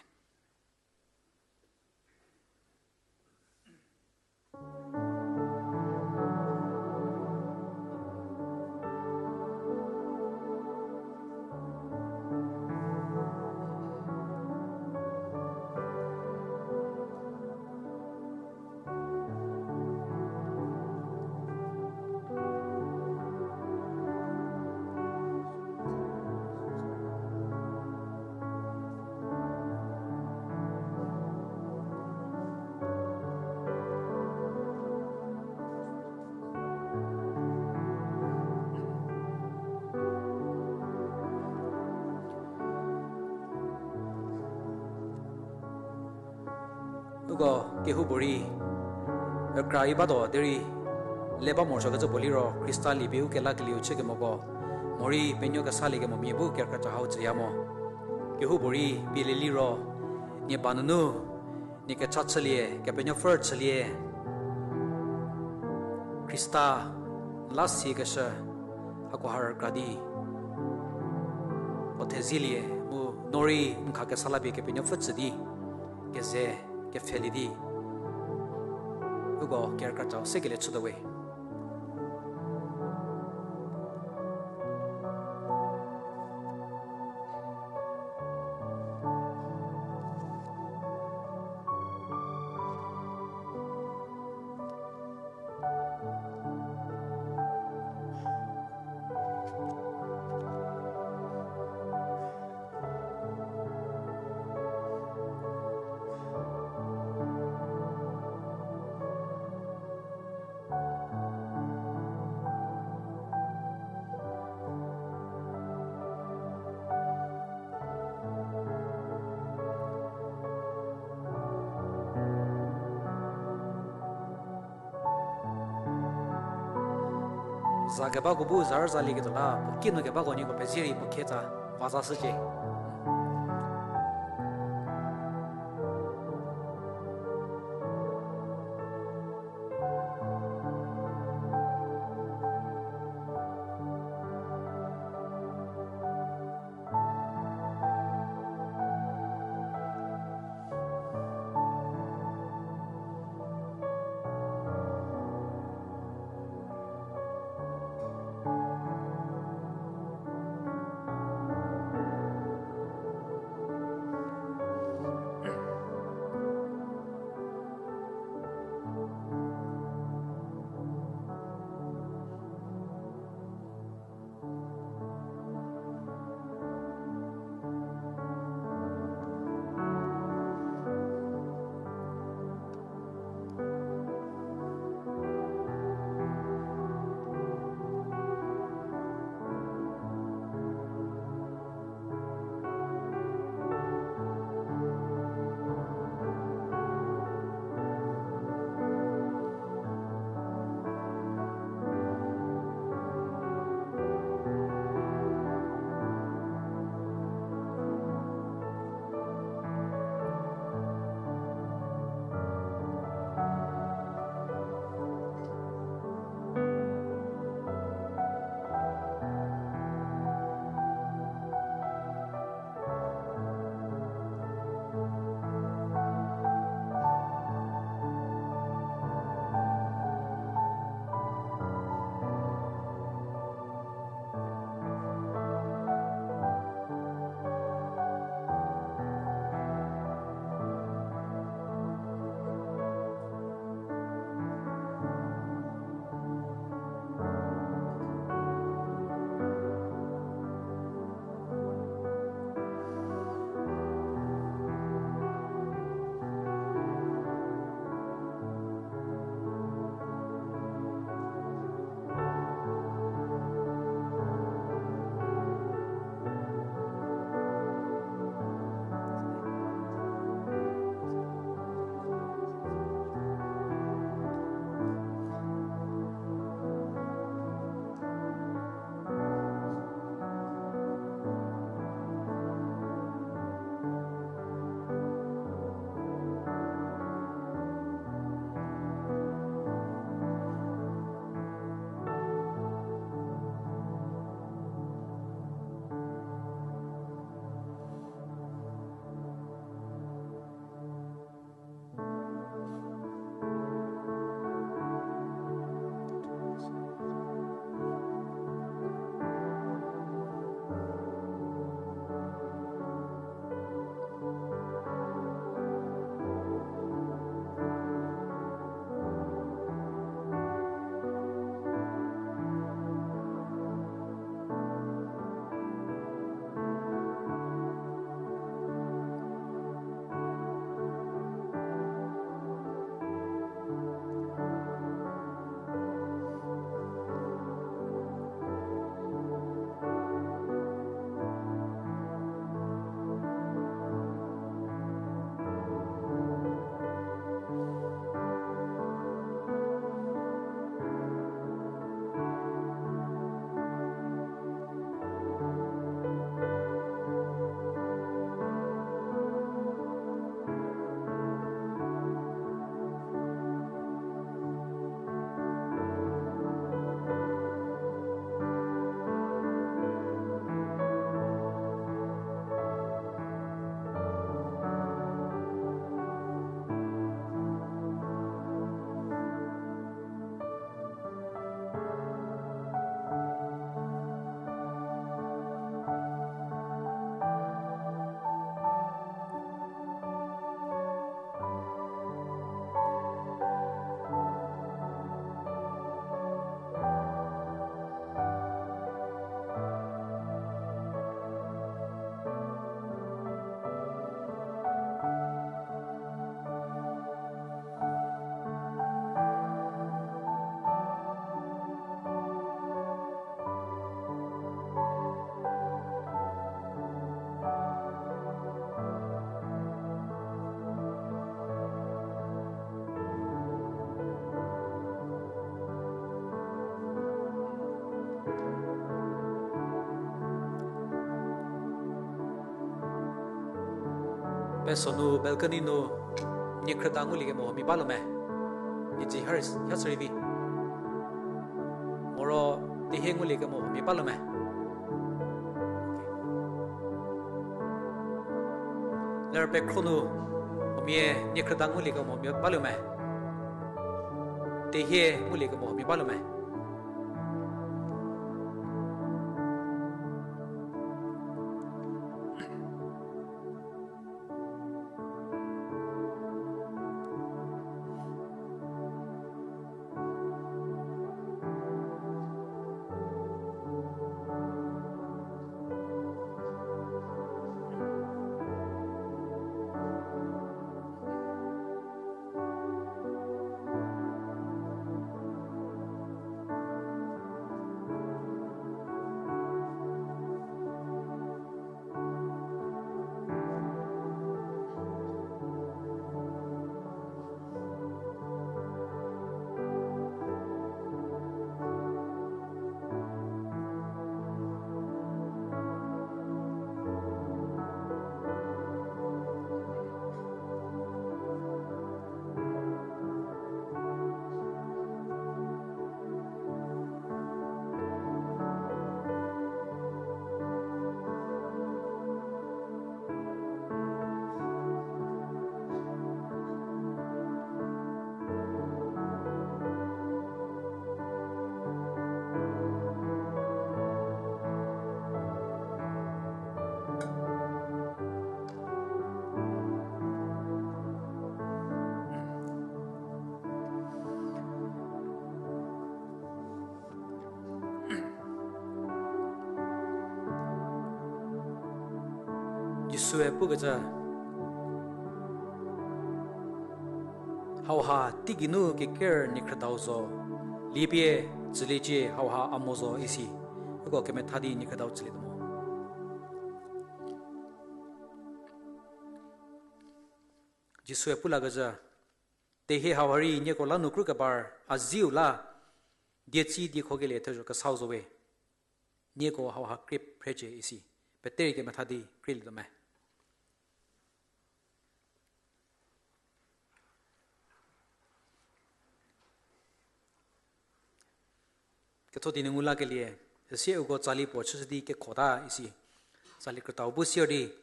Uko kehoupuorei rükra i batuo derei, le ba morosuokecü puo liro Khrista liepie ukelakelieu chükemoko, morei penuo kesaliekemomia bu kerükra hau tsüya mo. Kehoupuorei pielie liro, nie ba nunu nie kecha chülie, Kepenuopfü chülie, Khrista la siekeshü, hakoha rükra di puo thezielie mu no rei n khakesa la pie Kepenuopfü tsü di keze kepfhelie di, uko kerükra sekelie chütuo we. Za kebako bu za rüzalieketuo la, puo kinu kebako nieko pezie rei puo khie tsa va zashücie. Sonu balcony nu niekhrüda nguliekemo huomia baluo me? Nietsi ha, ha sü rei vi. Moro tehie nguliekemo huomia baluo me? Ler pekhro nu huomia niekhrüda nguliekemo huomia baluo me? Tehie nguliekemo huomia baluo me? Jisue pukecü, hauha teigei nu keker niekhrüdau zo, liepie tsüliecie hauha a mo zo isi. Uko kemetha di niekhrüdau tsülietuo mo. Jisue pu lakecü, tehie hauha rei nieko la nu krukebar a ziu la, dietsi diekhokelie thezho kesau zo we. Nieko hauha krie phrecie isi. Peterei kemetha di krielietuo me. Ketho di nu ngu lakelie, süsie uko tsali puo chüshü di kekhota isi. Tsali krütau bu sier di,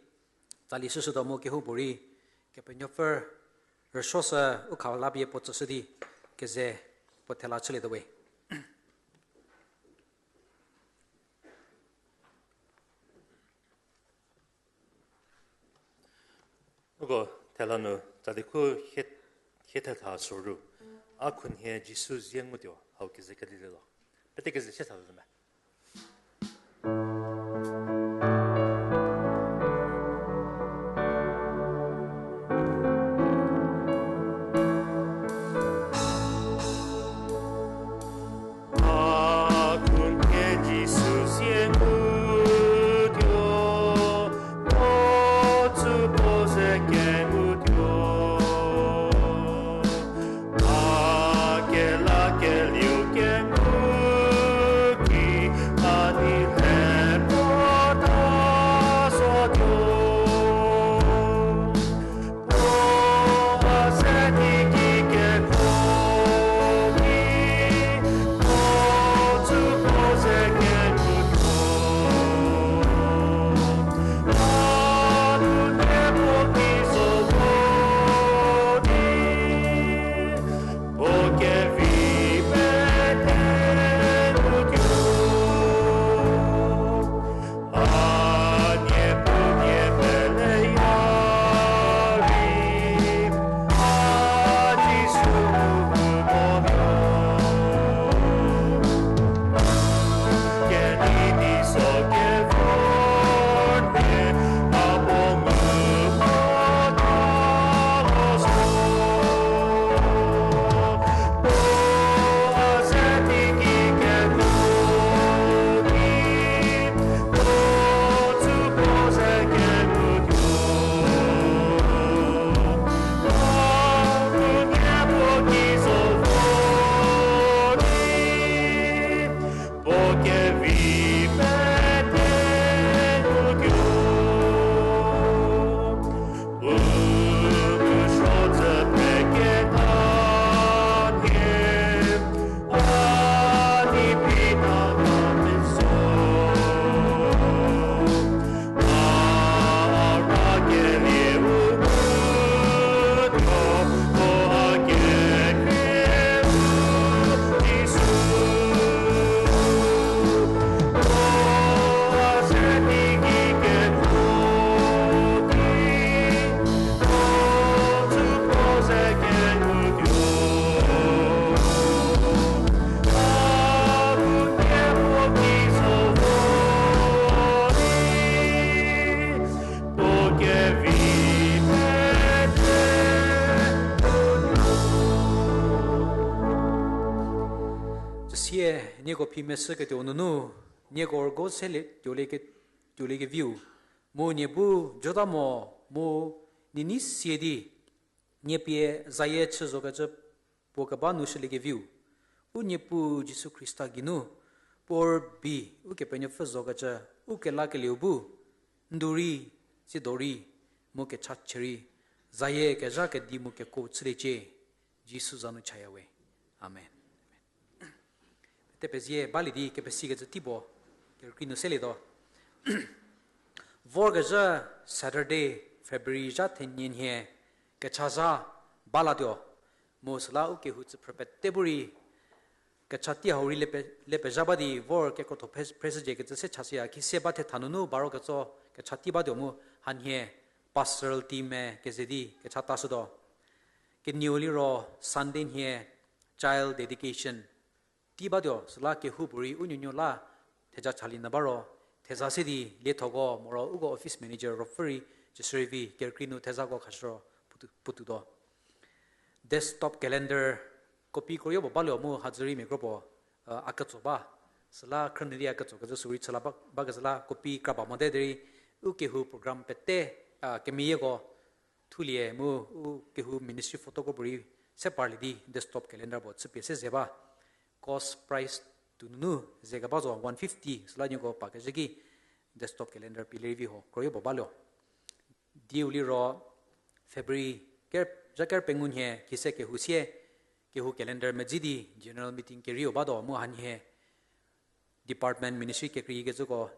tsali shüshütuo mo kehoupuorei, Kepenuopfü rüsuoshü u kha la pie puo tsüshü di, keze puo thela chülietuo we. Uko thela nu tsali khu hie, hie thetha soru, A khunhie Jisu zie ngutuo, hau keze kedilie lo. Pete keze sie tha zo me. A khunhie Jisu zie ngutuo, puo tsü puo ze kengutuo. A kelakelieu kengu ki, a di le puo Sie nieko phi meshüketuo nunu, nieko rügo se tuoliekeviu, mu nie bu jota mo, mu nie nei sie di, nie pie zayie chü zokecü puo keba nu shüliekeviu, u Niepuu Jisu Khrista geinu, puo rübei Ukepenuopfü zokecü, ukelakelieu bu, ndu rei, tsiedo rei, mu kechachie rei, zayie kezha kedi mu kekuo chüliecie, Jisu za nu chaya we. Amen. Pete pezie balie di kepesikecü tei puo, kerükrie nu selietuo. Vorkezhü Saturday, February zha thenie nhie, kechazha balatuo, mu süla ukehou tsüphrü pete bu rei, kecha tei hau rei le pe-, le pezha ba di vor kekrotho pres-, presidekecü se chashüya, khise ba thetha nunu baro ketso kecha tei batuo mu hanhie pastoral team-e keze di kecha tashütuo. Kenieu liro Sunday nhie child dedication tei batuo, süla kehoupuorei u nuonuo la theja chalie nyü ba ro, theza se di liethoko moro uko office manager ruopfü rei, Jisürivi kerükrie nu thezako khashü ro puotou, puotoutuo. Desktop calendar copy kroyo puo baluo mu hazürei mia kro puo, a ketso ba. Süla khrünyü di a ketso kezhü sü rei chüla ba, bakezhü la copy kra ba mote derei, ukehou program pete, a, kemeyieko thulie mu ukehou ministry photo kro puorei se parlie di desktop calendar puo chüpie se ze ba. Cost price tuo nunu ze keba zo one fifty, süla nieko pa kezhü ki desktop calendar pie lerei vi ho, kroyo puo baluo. Dieu liro February ker-, zha ker pengou nhie khise kehou sie, kehou calendar medzi di general meeting kerieu batuo mu hanhie department ministry kekreikecüko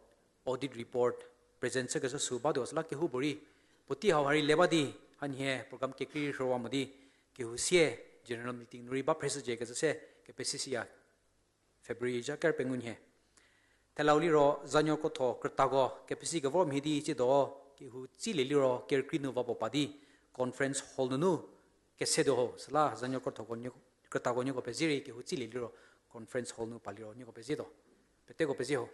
audit report present chükecü sü batuo süla kehoupuorei puotei hau ha rei le ba di hanhie program kekrei rhüwa mo di kehou sie general meeting nu rei ba phreshücie kecü se kepesishüya. February zha ker pengou nhie. Thelau liro zanuo krotho krütako kepesi kevor mhie di tsiedo kehou tsilie liro kerükrie nu va puo pa di conference hall nunu kesetuo ho süla zanuo krotho, krütako nieko pezie rei kehou tsilie liro conference hall nu pa liro nieko pezietuo. Peteko pezie ho.